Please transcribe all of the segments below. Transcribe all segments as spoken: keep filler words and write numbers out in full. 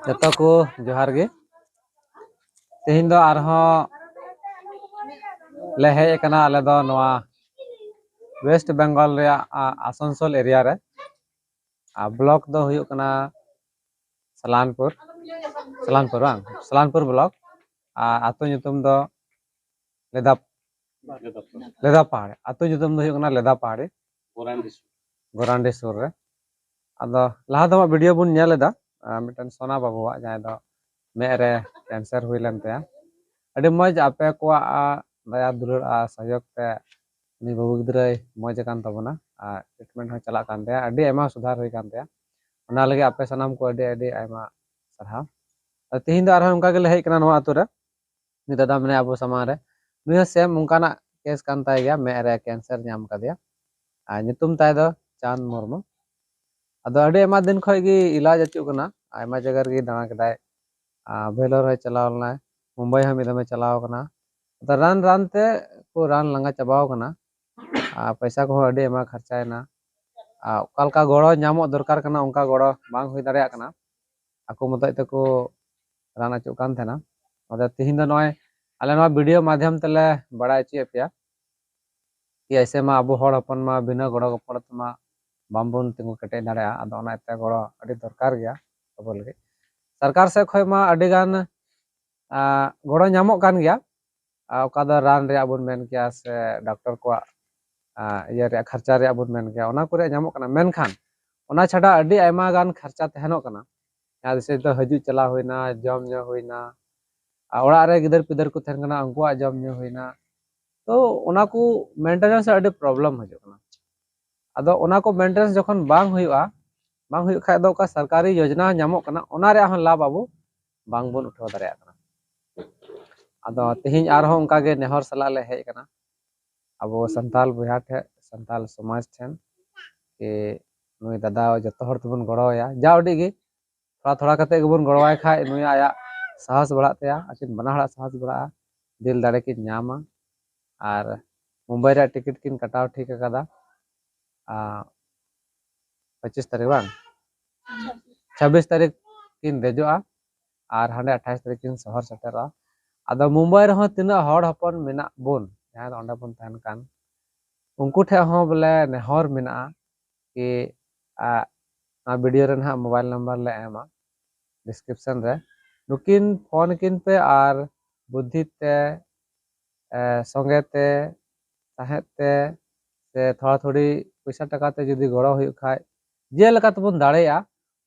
ᱡᱚᱛᱚ ᱠᱚ ᱡᱚᱦᱟᱨ ᱜᱮ᱾ ᱛᱮᱦᱮᱧ ᱫᱚ ᱟᱨᱦᱚᱸ ᱞᱮ ᱦᱮᱡ ᱟᱠᱟᱱᱟ ᱟᱞᱮ ᱫᱚ ᱱᱚᱣᱟ ᱳᱭᱮᱥᱴ ᱵᱮᱝᱜᱚᱞ ᱨᱮᱭᱟᱜ, ᱟ, ᱟᱥᱟᱱᱥᱳᱞ ᱮᱨᱤᱭᱟ ᱨᱮ᱾ ᱟᱨ ᱵᱞᱚᱠ ᱫᱚ ᱦᱩᱭᱩᱜ ᱠᱟᱱᱟ ᱥᱟᱞᱟᱱᱯᱩᱨ, ᱥᱟᱞᱟᱱᱯᱩᱨ ᱵᱟᱝ, ᱥᱟᱞᱟᱱᱯᱩᱨ ᱵᱞᱚᱠ᱾ ᱟᱨ ᱟᱹᱛᱩ ᱧᱩᱛᱩᱢ ᱫᱚ ᱞᱮᱫᱟ, ᱞᱮᱫᱟ ᱯᱟᱦᱟᱲ᱾ ᱟᱹᱛᱩ ᱧᱩᱛᱩᱢ ᱫᱚ ᱦᱩᱭᱩᱜ ᱠᱟᱱᱟ ᱞᱮᱫᱟ ᱯᱟᱦᱟᱲᱤ, ᱜᱚᱨᱟᱱᱰᱤ ᱥᱩᱨ ᱨᱮ᱾ ᱟᱫᱚ ᱞᱟᱦᱟ ᱫᱚ ᱵᱷᱤᱰᱤᱭᱳ ᱵᱚᱱ ᱧᱮᱞ ᱮᱫᱟ, ᱟᱨ ᱢᱤᱫᱴᱮᱱ ᱥᱳᱱᱟ ᱵᱟᱹᱵᱩᱣᱟᱜ, ᱡᱟᱦᱟᱸᱭ ᱫᱚ ᱢᱮᱫ ᱨᱮ ᱠᱮᱱᱥᱟᱨ ᱦᱩᱭ ᱞᱮᱱ ᱛᱟᱭᱟ᱾ ᱟᱹᱰᱤ ᱢᱚᱡᱽ ᱟᱯᱮ ᱠᱚᱣᱟᱜ, ᱟ, ᱫᱟᱭᱟ ᱫᱩᱞᱟᱹᱲ ᱟᱨ ᱥᱚᱦᱭᱳᱜᱽ ᱛᱮ ᱩᱱᱤ ᱵᱟᱹᱵᱩ ᱜᱤᱫᱽᱨᱟᱹᱭ ᱢᱚᱡᱽ ᱟᱠᱟᱱ ᱛᱟᱵᱚᱱᱟ ᱟᱨ ᱴᱨᱤᱴᱢᱮᱱᱴ ᱦᱚᱸ ᱪᱟᱞᱟᱜ ᱠᱟᱱ ᱛᱟᱭᱟ, ᱟᱹᱰᱤ ᱟᱭᱢᱟ ᱥᱩᱫᱷᱟᱨ ᱦᱩᱭ ᱟᱠᱟᱱ ᱛᱟᱭᱟ᱾ ᱚᱱᱟ ᱞᱟᱹᱜᱤᱫ ᱟᱯᱮ ᱥᱟᱱᱟᱢ ᱠᱚ ᱟᱹᱰᱤ ᱟᱹᱰᱤ ᱟᱭᱢᱟ ᱥᱟᱨᱦᱟᱣ᱾ ᱟᱨ ᱛᱮᱦᱮᱧ ᱫᱚ ᱟᱨᱦᱚᱸ ᱚᱱᱠᱟ ᱜᱮᱞᱮ ᱦᱮᱡ ᱠᱟᱱᱟ ᱱᱚᱣᱟ ᱟᱹᱛᱩ ᱨᱮ᱾ ᱩᱱᱤ ᱫᱟᱫᱟ ᱢᱮᱱᱟᱭᱟ ᱟᱵᱚ ᱥᱟᱢᱟᱝ ᱨᱮ, ᱱᱩᱭ ᱦᱚᱸ ᱥᱮᱢ ᱚᱱᱠᱟᱱᱟᱜ ᱠᱮᱥ ᱠᱟᱱ ᱛᱟᱭ ᱜᱮᱭᱟ, ᱢᱮᱫ ᱨᱮ ᱠᱮᱱᱥᱟᱨ ᱧᱟᱢ ᱠᱟᱫᱮᱭᱟ᱾ ᱟᱨ ᱧᱩᱛᱩᱢ ᱛᱟᱭ ᱫᱚ ᱪᱟᱸᱫ ᱢᱩᱨᱢᱩ᱾ ᱟᱫᱚ ᱟᱹᱰᱤ ᱟᱭᱢᱟ ᱫᱤᱱ ᱠᱷᱚᱡ ᱜᱮ ᱤᱞᱟᱡᱽ ᱦᱚᱪᱚᱜ ᱠᱟᱱᱟ, ᱟᱭᱢᱟ ᱡᱟᱭᱜᱟ ᱨᱮᱜᱮ ᱫᱟᱬᱟ ᱠᱮᱫᱟᱭ᱾ ᱟᱨ ᱵᱷᱮᱞᱳᱨ ᱦᱚᱸᱭ ᱪᱟᱞᱟᱣ ᱞᱮᱱᱟᱭ, ᱢᱩᱢᱵᱟᱭ ᱦᱚᱸ ᱢᱤᱫ ᱫᱚᱢᱮ ᱪᱟᱞᱟᱣ ᱠᱟᱱᱟ᱾ ᱟᱫᱚ ᱨᱟᱱ ᱨᱟᱱ ᱛᱮ ᱠᱚ ᱨᱟᱱ ᱞᱟᱸᱜᱟ ᱪᱟᱵᱟᱣ ᱠᱟᱱᱟ᱾ ᱟᱨ ᱯᱚᱭᱥᱟ ᱠᱚᱦᱚᱸ ᱟᱹᱰᱤ ᱟᱭᱢᱟ ᱠᱷᱚᱨᱪᱟᱭᱮᱱᱟ᱾ ᱟᱨ ᱚᱠᱟ ᱞᱮᱠᱟ ᱜᱚᱲᱚ ᱧᱟᱢᱚᱜ ᱫᱚᱨᱠᱟᱨ ᱠᱟᱱᱟ, ᱚᱱᱠᱟ ᱜᱚᱲᱚ ᱵᱟᱝ ᱦᱩᱭ ᱫᱟᱲᱮᱭᱟᱜ ᱠᱟᱱᱟ᱾ ᱟᱠᱚ ᱢᱚᱛᱚᱡ ᱛᱮᱠᱚ ᱨᱟᱱ ᱦᱚᱪᱚᱜ ᱠᱟᱱ ᱛᱟᱦᱮᱱᱟ᱾ ᱟᱫᱚ ᱛᱤᱦᱤᱧ ᱫᱚ ᱱᱚᱜᱼᱚᱭ ᱟᱞᱮ ᱱᱚᱣᱟ ᱵᱷᱤᱰᱤᱭᱳ ᱢᱟᱫᱽᱫᱷᱚᱢ ᱛᱮᱞᱮ ᱵᱟᱲᱟᱭ ᱦᱚᱪᱚᱭᱮᱫ ᱯᱮᱭᱟ ᱠᱤ ᱮᱭᱥᱮ ᱢᱟ ᱟᱵᱚ ᱦᱚᱲ ᱦᱚᱯᱚᱱ ᱢᱟ ᱵᱤᱱᱟᱹ ᱜᱚᱲᱚ ᱜᱚᱯᱚᱲᱚ ᱛᱮᱢᱟ ᱵᱟᱝᱵᱚᱱ ᱛᱤᱸᱜᱩ ᱠᱮᱴᱮᱡ ᱫᱟᱲᱮᱭᱟᱜᱼᱟ᱾ ᱟᱫᱚ ᱚᱱᱟ ᱤᱭᱟᱹᱛᱮ ᱜᱚᱲᱚ ᱟᱹᱰᱤ ᱫᱚᱨᱠᱟᱨ ᱜᱮᱭᱟ ᱟᱵᱚ ᱞᱟᱹᱜᱤᱫ᱾ ᱥᱚᱨᱠᱟᱨ ᱥᱮᱫ ᱠᱷᱚᱱ ᱢᱟ ᱟᱹᱰᱤ ᱜᱟᱱ, ᱟ, ᱜᱚᱲᱚ ᱧᱟᱢᱚᱜ ᱠᱟᱱ ᱜᱮᱭᱟ᱾ ᱟ, ᱚᱠᱟ ᱫᱚ ᱨᱟᱱ ᱨᱮᱭᱟᱜ ᱵᱚᱱ ᱢᱮᱱ ᱠᱮᱭᱟ ᱥᱮ ᱰᱟᱠᱛᱚᱨ ᱠᱚᱣᱟᱜ, ᱟ, ᱤᱭᱟᱹ ᱨᱮᱭᱟᱜ ᱠᱷᱚᱨᱪᱟ ᱨᱮᱭᱟᱜ ᱵᱚᱱ ᱢᱮᱱ ᱠᱮᱭᱟ, ᱚᱱᱟ ᱠᱚᱨᱮ ᱧᱟᱢᱚᱜ ᱠᱟᱱᱟ᱾ ᱢᱮᱱᱠᱷᱟᱱ ᱚᱱᱟ ᱪᱷᱟᱰᱟ ᱟᱹᱰᱤ ᱟᱭᱢᱟ ᱜᱟᱱ ᱠᱷᱚᱨᱪᱟ ᱛᱟᱦᱮᱱᱚᱜ ᱠᱟᱱᱟ᱾ ᱡᱟᱦᱟᱸ ᱡᱮᱥᱮ ᱫᱚ ᱦᱤᱡᱩᱜ ᱪᱟᱞᱟᱣ ᱦᱩᱭᱱᱟ, ᱡᱚᱢ ᱧᱩ ᱦᱩᱭᱱᱟ, ᱟᱨ ᱚᱲᱟᱜ ᱨᱮ ᱜᱤᱫᱟᱹᱨ ᱯᱤᱫᱟᱹᱨ ᱠᱚ ᱛᱟᱦᱮᱱ ᱠᱟᱱᱟ, ᱩᱱᱠᱩᱣᱟᱜ ᱡᱚᱢ ᱧᱩ ᱦᱩᱭᱱᱟ᱾ ᱛᱚ ᱚᱱᱟ ᱠᱚ ᱢᱮᱱᱴᱮᱱᱮᱱᱥ ᱨᱮ ᱟᱹᱰᱤ ᱯᱨᱚᱵᱞᱮᱢ ᱦᱤᱡᱩᱜ ᱠᱟᱱᱟ᱾ ᱟᱫᱚ ᱚᱱᱟ ᱠᱚ ᱢᱮᱱᱴᱮᱱᱮᱱᱥ ᱡᱚᱠᱷᱚᱱ ᱵᱟᱝ ᱦᱩᱭᱩᱜᱼᱟ, ᱵᱟᱝ ᱦᱩᱭᱩᱜ ᱠᱷᱟᱡ ᱫᱚ ᱚᱠᱟ ᱥᱚᱨᱠᱟᱨᱤ ᱭᱳᱡᱽᱱᱟ ᱧᱟᱢᱚᱜ ᱠᱟᱱᱟ, ᱚᱱᱟ ᱨᱮᱭᱟᱜ ᱦᱚᱸ ᱞᱟᱵᱷ ᱟᱵᱚ ᱵᱟᱝᱵᱚᱱ ᱩᱴᱷᱟᱹᱣ ᱫᱟᱲᱮᱭᱟᱜ ᱠᱟᱱᱟ᱾ ᱟᱫᱚ ᱛᱮᱦᱮᱧ ᱟᱨᱦᱚᱸ ᱚᱱᱠᱟ ᱜᱮ ᱱᱮᱦᱚᱨ ᱥᱟᱞᱟᱜ ᱞᱮ ᱦᱮᱡ ᱟᱠᱟᱱᱟ ᱟᱵᱚ ᱥᱟᱱᱛᱟᱞ ᱵᱚᱭᱦᱟ ᱴᱷᱮᱱ, ᱥᱟᱱᱛᱟᱞ ᱥᱚᱢᱟᱡᱽ ᱴᱷᱮᱱ, ᱠᱤ ᱱᱩᱭ ᱫᱟᱫᱟ ᱡᱚᱛᱚ ᱦᱚᱲ ᱛᱮᱵᱚᱱ ᱜᱚᱲᱚ ᱟᱭᱟ, ᱡᱟ ᱩᱰᱤᱡ ᱜᱮ ᱛᱷᱚᱲᱟ ᱛᱷᱚᱲᱟ ᱠᱟᱛᱮ ᱜᱮᱵᱚᱱ ᱜᱚᱲᱚᱣᱟᱭ ᱠᱷᱟᱡ ᱱᱩᱭ ᱟᱭᱟᱜ ᱥᱟᱦᱚᱥ ᱵᱟᱲᱟᱜ ᱛᱟᱭᱟ, ᱟᱹᱠᱤᱱ ᱵᱟᱱᱟ ᱦᱚᱲᱟᱜ ᱥᱟᱦᱚᱥ ᱵᱟᱲᱟᱜᱼᱟ, ᱫᱤᱞ ᱫᱟᱲᱮ ᱠᱤᱱ ᱧᱟᱢᱟ᱾ ᱟᱨ ᱢᱩᱢᱵᱟᱭ ᱨᱮᱭᱟᱜ ᱴᱤᱠᱤᱴ ᱠᱤᱱ ᱠᱟᱴᱟᱣ ᱴᱷᱤᱠ ᱟᱠᱟᱫᱟ, ᱟᱨ ᱯᱚᱸᱪᱤᱥ ᱛᱟᱹᱨᱤᱠᱷ ᱵᱟᱝ, ᱪᱷᱟᱵᱵᱤᱥ ᱛᱟᱹᱨᱤᱠᱷ ᱠᱤᱱ ᱫᱮᱡᱚᱜᱼᱟ ᱟᱨ ᱦᱟᱸᱰᱮ ᱟᱴᱷᱟᱥ ᱛᱟᱹᱨᱤᱠᱷ ᱠᱤᱱ ᱥᱚᱦᱚᱨ ᱥᱮᱴᱮᱨᱚᱜᱼᱟ᱾ ᱟᱫᱚ ᱢᱩᱢᱵᱟᱭ ᱨᱮᱦᱚᱸ ᱛᱤᱱᱟᱹᱜ ᱦᱚᱲ ᱦᱚᱯᱚᱱ ᱢᱮᱱᱟᱜ ᱵᱚᱱ, ᱡᱟᱦᱟᱸᱭ ᱫᱚ ᱚᱸᱰᱮ ᱵᱚᱱ ᱛᱟᱦᱮᱱ ᱠᱟᱱ, ᱩᱱᱠᱩ ᱴᱷᱮᱱ ᱦᱚᱸ ᱵᱚᱞᱮ ᱱᱮᱦᱚᱨ ᱢᱮᱱᱟᱜᱼᱟ ᱠᱤ, ᱟ, ᱱᱚᱣᱟ ᱵᱷᱤᱰᱤᱭᱳ ᱨᱮ ᱱᱟᱦᱟᱜ ᱢᱳᱵᱟᱭᱤᱞ ᱱᱟᱢᱵᱟᱨ ᱞᱮ ᱮᱢᱟ ᱰᱤᱥᱠᱨᱤᱯᱥᱚᱱ ᱨᱮ, ᱱᱩᱠᱤᱱ ᱯᱷᱳᱱ ᱠᱤᱱ ᱯᱮ ᱟᱨ ᱵᱩᱫᱽᱫᱷᱤ ᱛᱮ, ᱮ, ᱥᱚᱸᱜᱮ ᱛᱮ, ᱥᱟᱦᱮᱫ ᱛᱮ, ᱥᱮ ᱛᱷᱚᱲᱟ ᱛᱷᱩᱲᱤ ᱯᱚᱭᱥᱟ ᱴᱟᱠᱟ ᱛᱮ ᱡᱩᱫᱤ ᱜᱚᱲᱚ ᱦᱩᱭᱩᱜ ᱠᱷᱟᱡ, ᱡᱮᱞᱮᱠᱟ ᱛᱮᱵᱚᱱ ᱫᱟᱲᱮᱭᱟᱜᱼᱟ,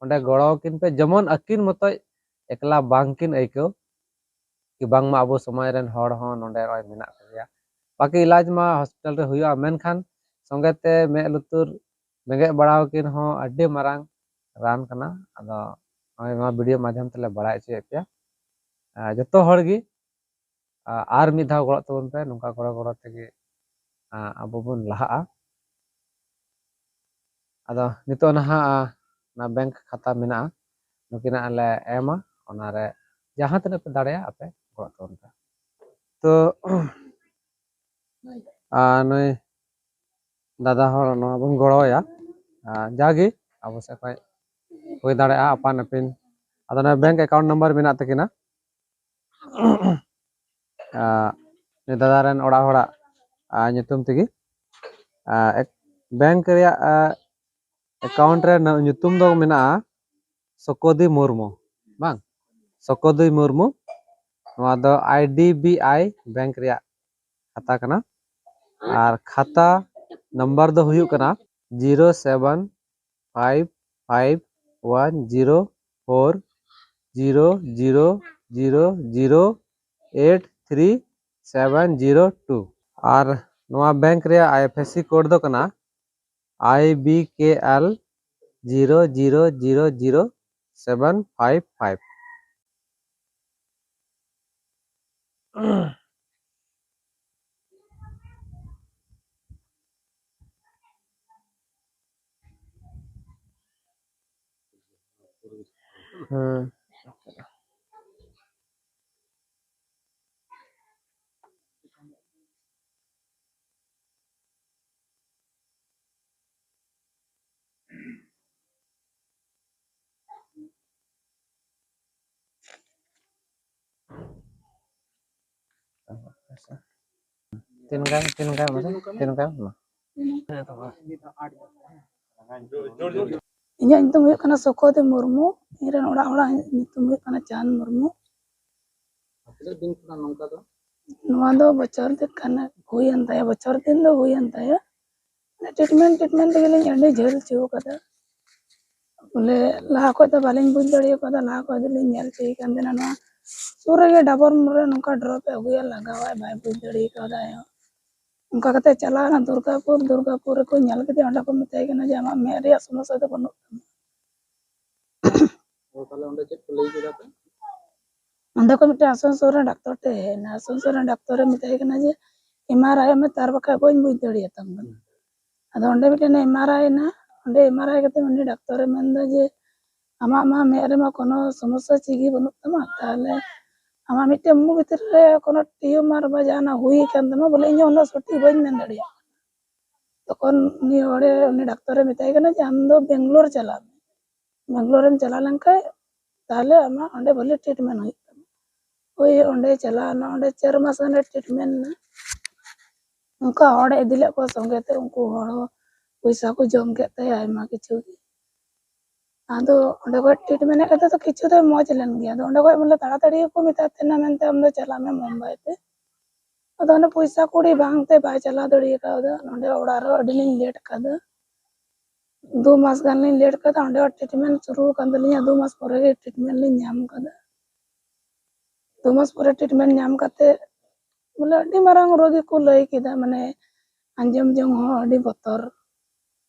ᱚᱸᱰᱮ ᱜᱚᱲᱚ ᱟᱹᱠᱤᱱ ᱯᱮ, ᱡᱮᱢᱚᱱ ᱟᱹᱠᱤᱱ ᱢᱚᱛᱚᱡ ᱮᱠᱞᱟ ᱵᱟᱝ ᱠᱤᱱ ᱟᱹᱭᱠᱟᱹᱣ ᱠᱤ ᱵᱟᱝᱢᱟ ᱟᱵᱚ ᱥᱚᱢᱟᱡᱽ ᱨᱮᱱ ᱦᱚᱲ ᱦᱚᱸ ᱱᱚᱰᱮ ᱱᱚᱜᱼᱚᱭ ᱢᱮᱱᱟᱜ ᱠᱚᱜᱮᱭᱟ᱾ ᱵᱟᱠᱤ ᱤᱞᱟᱡᱽ ᱢᱟ ᱦᱚᱥᱯᱤᱴᱟᱞ ᱨᱮ ᱦᱩᱭᱩᱜᱼᱟ, ᱢᱮᱱᱠᱷᱟᱱ ᱥᱚᱸᱜᱮ ᱛᱮ ᱢᱮᱫ ᱞᱩᱛᱩᱨ ᱵᱮᱸᱜᱮᱫ ᱵᱟᱲᱟ ᱟᱹᱠᱤᱱ ᱦᱚᱸ ᱟᱹᱰᱤ ᱢᱟᱨᱟᱝ ᱨᱟᱱ ᱠᱟᱱᱟ᱾ ᱟᱫᱚ ᱱᱚᱜᱼᱚᱭ ᱱᱚᱣᱟ ᱵᱷᱤᱰᱤᱭᱳ ᱢᱟᱫᱽᱫᱷᱚᱢ ᱛᱮᱞᱮ ᱵᱟᱲᱟᱭ ᱦᱚᱪᱚᱭᱮᱫ ᱯᱮᱭᱟ᱾ ᱟᱨ ᱡᱚᱛᱚ ᱦᱚᱲ ᱜᱮ, ᱟ-, ᱟᱨ ᱢᱤᱫ ᱫᱷᱟᱣ ᱜᱚᱲᱚᱜ ᱛᱟᱵᱚᱱ ᱯᱮ, ᱱᱚᱝᱠᱟ ᱜᱚᱲᱚ ᱜᱚᱲᱚ ᱛᱮᱜᱮ, ᱟ, ᱟᱵᱚ ᱵᱚᱱ ᱞᱟᱦᱟᱜᱼᱟ᱾ ᱟᱫᱚ ᱱᱤᱛᱚᱜ ᱱᱟᱦᱟᱜ, ᱟ, ᱚᱱᱟ ᱵᱮᱝᱠ ᱠᱷᱟᱛᱟ ᱢᱮᱱᱟᱜᱼᱟ, ᱱᱩᱠᱤᱱᱟᱜ ᱞᱮ ᱮᱢᱟ, ᱚᱱᱟᱨᱮ ᱡᱟᱦᱟᱸ ᱛᱤᱱᱟᱹᱜ ᱯᱮ ᱫᱟᱲᱮᱭᱟᱜᱼᱟ ᱟᱯᱮ ᱜᱚᱲᱚᱜ ᱛᱟᱵᱚᱱ ᱯᱮ᱾ ᱛᱚ, ᱟ, ᱱᱩᱭ ᱫᱟᱫᱟ ᱦᱚᱲ ᱱᱚᱣᱟ ᱵᱚᱱ ᱜᱚᱲᱚᱣᱟᱭᱟ, ᱟ, ᱡᱟᱜᱮ ᱟᱵᱚ ᱥᱮᱫ ᱠᱷᱚᱱ ᱦᱩᱭ ᱫᱟᱲᱮᱭᱟᱜᱼᱟ ᱟᱯᱟᱱ ᱟᱹᱯᱤᱱ᱾ ᱟᱫᱚ ᱱᱚᱣᱟ ᱵᱮᱝᱠ ᱮᱠᱟᱣᱩᱱᱴ ᱱᱟᱢᱵᱟᱨ ᱢᱮᱱᱟᱜ ᱛᱟᱹᱠᱤᱱᱟ᱾ ᱟ, ᱱᱩᱭ ᱫᱟᱫᱟ ᱨᱮᱱ ᱚᱲᱟᱜ ᱦᱚᱲᱟᱜ, ᱟ, ᱧᱩᱛᱩᱢ ᱛᱮᱜᱮ, ᱟ, ᱮᱠ-, ᱵᱮᱝᱠ ᱨᱮᱭᱟᱜ, ᱟ, ᱮᱠᱟᱣᱩᱱᱴ ᱨᱮ ᱱᱟ-, ᱧᱩᱛᱩᱢ ᱫᱚ ᱢᱮᱱᱟᱜᱼᱟ ᱥᱚᱠᱚᱫᱤ ᱢᱩᱨᱢᱩ, ᱵᱟᱝ? ᱥᱚᱠᱚᱫᱤ ᱢᱩᱨᱢᱩ᱾ ᱱᱚᱣᱟ ᱫᱚ ᱟᱭ ᱰᱤ ᱵᱤ ᱟᱭ ᱵᱮᱝᱠ ᱨᱮᱭᱟᱜ ᱠᱷᱟᱛᱟ ᱠᱟᱱᱟ᱾ ᱟᱨ ᱠᱷᱟᱛᱟ ᱱᱟᱢᱵᱟᱨ ᱫᱚ ᱦᱩᱭᱩᱜ ᱠᱟᱱᱟ zero seven five five one zero four zero zero zero zero eight three seven zero two᱾ ᱟᱨ ᱱᱚᱣᱟ ᱵᱮᱝᱠ ᱨᱮᱭᱟᱜ I F S C code ᱫᱚ ᱠᱟᱱᱟ I B K L zero zero zero zero seven five five. ᱦᱮᱸ᱾ ᱛᱤᱱ ᱜᱟᱱ ᱛᱤᱱ ᱜᱟᱱ ᱢᱟᱥᱮ ᱛᱤᱱ ᱜᱟᱱ ᱢᱟ᱾ ᱤᱧᱟᱹᱜ ᱧᱩᱛᱩᱢ ᱦᱩᱭᱩᱜ ᱠᱟᱱᱟ ᱥᱩᱠᱚᱫᱤ ᱢᱩᱨᱢᱩ᱾ ᱤᱧ ᱨᱮᱱ ᱚᱲᱟᱜ ᱦᱚᱲᱟᱜ ᱧᱩᱛᱩᱢ ᱦᱩᱭᱩᱜ ᱠᱟᱱᱟ ᱪᱟᱸᱫᱽ ᱢᱩᱨᱢᱩ᱾ ᱛᱤᱱᱟᱹᱜ ᱫᱤᱱ ᱠᱷᱚᱱᱟᱜ ᱱᱚᱝᱠᱟ ᱫᱚ? ᱱᱚᱣᱟ ᱫᱚ ᱵᱚᱪᱷᱚᱨ ᱫᱤᱱ ᱠᱟᱱᱟ, ᱦᱩᱭᱮᱱ ᱛᱟᱭᱟ, ᱵᱚᱪᱷᱚᱨ ᱫᱤᱱ ᱫᱚ ᱦᱩᱭᱮᱱ ᱛᱟᱭᱟ᱾ ᱴᱨᱤᱴᱢᱮᱱᱴ ᱴᱨᱤᱴᱢᱮᱱᱴ ᱛᱮᱜᱮᱞᱤᱧ ᱟᱹᱰᱤ ᱡᱷᱟᱹᱞ ᱦᱚᱪᱚ ᱠᱟᱫᱟ᱾ ᱵᱚᱞᱮ ᱞᱟᱦᱟ ᱠᱷᱚᱡ ᱫᱚ ᱵᱟᱹᱞᱤᱧ ᱵᱩᱡᱽ ᱫᱟᱲᱮ ᱠᱟᱣᱫᱟ, ᱞᱟᱦᱟ ᱠᱷᱚᱡ ᱫᱚᱞᱤᱧ ᱧᱮᱞ ᱦᱚᱪᱚᱭᱮ ᱠᱟᱱ ᱛᱟᱦᱮᱱᱟ᱾ ᱱᱚᱣᱟ ᱥᱩᱨ ᱨᱮᱜᱮ ᱰᱟᱵᱚᱨ ᱢᱳᱲ ᱨᱮ ᱱᱚᱝᱠᱟ ᱰᱨᱚᱯ ᱮ ᱟᱹᱜᱩᱭᱟ, ᱞᱟᱜᱟᱣᱟᱭ, ᱵᱟᱭ ᱵᱩᱡᱽ ᱫᱟᱲᱮ ᱠᱟᱣᱫᱟ ᱟᱡ ᱦᱚᱸ᱾ ᱚᱱᱠᱟ ᱠᱟᱛᱮ ᱪᱟᱞᱟᱣ ᱮᱱᱟ ᱫᱩᱨᱜᱟᱯᱩᱨ, ᱫᱩᱨᱜᱟᱯᱩᱨ ᱨᱮᱠᱚ ᱧᱮᱞ ᱠᱮᱫᱮᱭᱟ, ᱚᱸᱰᱮ ᱠᱚ ᱢᱮᱛᱟᱭ ᱠᱟᱱᱟ ᱡᱮ ᱟᱢᱟᱜ ᱢᱮᱫ ᱨᱮᱭᱟᱜ ᱥᱚᱢᱚᱥᱥᱟ ᱫᱚ ᱵᱟᱹᱱᱩᱜ ᱛᱟᱢᱟ᱾ ᱚ, ᱛᱟᱦᱞᱮ ᱚᱸᱰᱮ ᱪᱮᱫ ᱠᱚ ᱞᱟᱹᱭ ᱠᱮᱫᱟ ᱯᱮ? ᱚᱸᱰᱮ ᱠᱷᱚᱱ ᱢᱤᱫᱴᱮᱱ ᱟᱥᱟᱱᱥᱳᱞ ᱨᱮᱱ ᱰᱟᱠᱛᱚᱨ ᱴᱷᱮᱱ ᱦᱮᱡ ᱮᱱᱟ᱾ ᱟᱥᱟᱱᱥᱳᱞ ᱨᱮᱱ ᱰᱟᱠᱛᱚᱨᱮ ᱢᱮᱛᱟᱭ ᱠᱟᱱᱟ ᱡᱮ, "ᱮᱢ ᱟᱨ ᱟᱭ ᱢᱮ, ᱛᱟᱨ ᱵᱟᱠᱷᱟᱡ ᱵᱟᱹᱧ ᱵᱩᱡᱽ ᱫᱟᱲᱮᱭᱟᱛᱟᱢ ᱠᱟᱱᱟ᱾" ᱟᱫᱚ ᱚᱸᱰᱮ ᱢᱤᱫᱴᱮᱱ ᱮᱢ ᱟᱨ ᱟᱭ ᱮᱱᱟ᱾ ᱚᱸᱰᱮ ᱮᱢ ᱟᱨ ᱟᱭ ᱠᱟᱛᱮ ᱩᱱᱤ ᱰᱟᱠᱛᱚᱨᱮ ᱢᱮᱱᱫᱟ ᱡᱮ, "ᱟᱢᱟᱜ ᱢᱟ ᱢᱮᱫ ᱨᱮᱢᱟ ᱠᱳᱱᱳ ᱥᱚᱢᱚᱥᱥᱟ ᱪᱮᱫ ᱜᱮ ᱵᱟᱹᱱᱩᱜ ᱛᱟᱢᱟ, ᱛᱟᱦᱞᱮ ᱟᱢᱟᱜ ᱢᱤᱫᱴᱮᱱ ᱢᱩ ᱵᱷᱤᱛᱤᱨ ᱨᱮ ᱠᱳᱱᱳ ᱴᱤᱭᱩᱢᱟᱨ ᱵᱟ ᱡᱟᱦᱟᱱᱟᱜ ᱦᱩᱭ ᱟᱠᱟᱱ ᱛᱟᱢᱟ, ᱵᱚᱞᱮ ᱤᱧ ᱦᱚᱸ ᱩᱱᱟᱹᱜ ᱥᱚᱴᱷᱤᱠ ᱵᱟᱹᱧ ᱢᱮᱱ ᱫᱟᱲᱮᱭᱟᱜ ᱠᱟᱱᱟ᱾" ᱛᱚᱠᱷᱚᱱ ᱩᱱᱤ ᱦᱚᱲᱮ, ᱩᱱᱤ ᱰᱟᱠᱛᱚᱨᱮ ᱢᱮᱛᱟᱭ ᱠᱟᱱᱟ ᱡᱮ, "ᱟᱢ ᱫᱚ ᱵᱮᱝᱜᱟᱞᱳᱨ ᱪᱟᱞᱟᱜ ᱢᱮ, ᱵᱮᱝᱜᱟᱞᱳᱨᱮᱢ ᱪᱟᱞᱟᱣ ᱞᱮᱱᱠᱷᱟᱡ ᱛᱟᱦᱞᱮ ᱟᱢᱟᱜ ᱚᱸᱰᱮ ᱵᱷᱟᱞᱮ ᱴᱨᱤᱴᱢᱮᱱᱴ ᱦᱩᱭᱩᱜ ᱛᱟᱢᱟ᱾" ᱦᱳᱭ, ᱚᱸᱰᱮ ᱪᱟᱞᱟᱣ ᱮᱱᱟ, ᱚᱸᱰᱮ ᱪᱟᱨ ᱢᱟᱥ ᱜᱟᱱᱮ ᱴᱨᱤᱴᱢᱮᱱᱴ ᱮᱱᱟ᱾ ᱚᱱᱠᱟ ᱦᱚᱲᱮ ᱤᱫᱤ ᱞᱮᱫ ᱠᱚᱣᱟ ᱥᱚᱸᱜᱮ ᱛᱮ, ᱩᱱᱠᱩ ᱦᱚᱲ ᱦᱚᱸ ᱯᱚᱭᱥᱟ ᱠᱚ ᱡᱚᱢ ᱠᱮᱫ ᱛᱟᱭᱟ ᱟᱭᱢᱟ ᱠᱤᱪᱷᱩ ᱜᱮ᱾ ᱟᱫᱚ ᱚᱸᱰᱮ ᱠᱷᱚᱡ ᱴᱨᱤᱴᱢᱮᱱᱴ ᱦᱮᱡ ᱠᱟᱛᱮ ᱫᱚ ᱠᱤᱪᱷᱩ ᱫᱚᱭ ᱢᱚᱡᱽ ᱞᱮᱱ ᱜᱮᱭᱟ᱾ ᱟᱫᱚ ᱚᱸᱰᱮ ᱠᱷᱚᱡ ᱵᱚᱞᱮ ᱛᱟᱲᱟᱛᱟᱲᱤ ᱜᱮᱠᱚ ᱢᱮᱛᱟᱫ ᱛᱟᱦᱮᱱᱟ ᱢᱮᱱᱛᱮ, "ᱟᱢ ᱫᱚ ᱪᱟᱞᱟᱜ ᱢᱮ ᱢᱩᱢᱵᱟᱭ ᱛᱮ᱾" ᱟᱫᱚ ᱚᱱᱮ ᱯᱚᱭᱥᱟ ᱠᱩᱲᱤ ᱵᱟᱝ ᱛᱮ ᱵᱟᱭ ᱪᱟᱞᱟᱣ ᱫᱟᱲᱮ ᱠᱟᱣᱫᱟ᱾ ᱱᱚᱸᱰᱮ ᱚᱲᱟᱜ ᱨᱮᱦᱚᱸ ᱟᱹᱰᱤ ᱞᱤᱧ ᱞᱮᱴ ᱠᱟᱫᱟ, ᱫᱩ ᱢᱟᱥ ᱜᱟᱱ ᱞᱤᱧ ᱞᱮᱴ ᱠᱟᱫᱟ᱾ ᱚᱸᱰᱮ ᱦᱚᱸ ᱴᱨᱤᱴᱢᱮᱱᱴ ᱥᱩᱨᱩ ᱟᱠᱟᱱ ᱛᱟᱹᱞᱤᱧᱟ, ᱫᱩ ᱢᱟᱥ ᱯᱚᱨᱮ ᱜᱮ ᱴᱨᱤᱴᱢᱮᱱᱴ ᱞᱤᱧ ᱧᱟᱢ ᱠᱟᱫᱟ᱾ ᱫᱩ ᱢᱟᱥ ᱯᱚᱨᱮ ᱴᱨᱤᱴᱢᱮᱱᱴ ᱧᱟᱢ ᱠᱟᱛᱮ ᱵᱚᱞᱮ ᱟᱹᱰᱤ ᱢᱟᱨᱟᱝ ᱨᱳᱜᱽ ᱜᱮᱠᱚ ᱞᱟᱹᱭ ᱠᱮᱫᱟ, ᱢᱟᱱᱮ ᱟᱸᱡᱚᱢ ᱡᱚᱝ ᱦᱚᱸ ᱟᱹᱰᱤ ᱵᱚᱛᱚᱨ᱾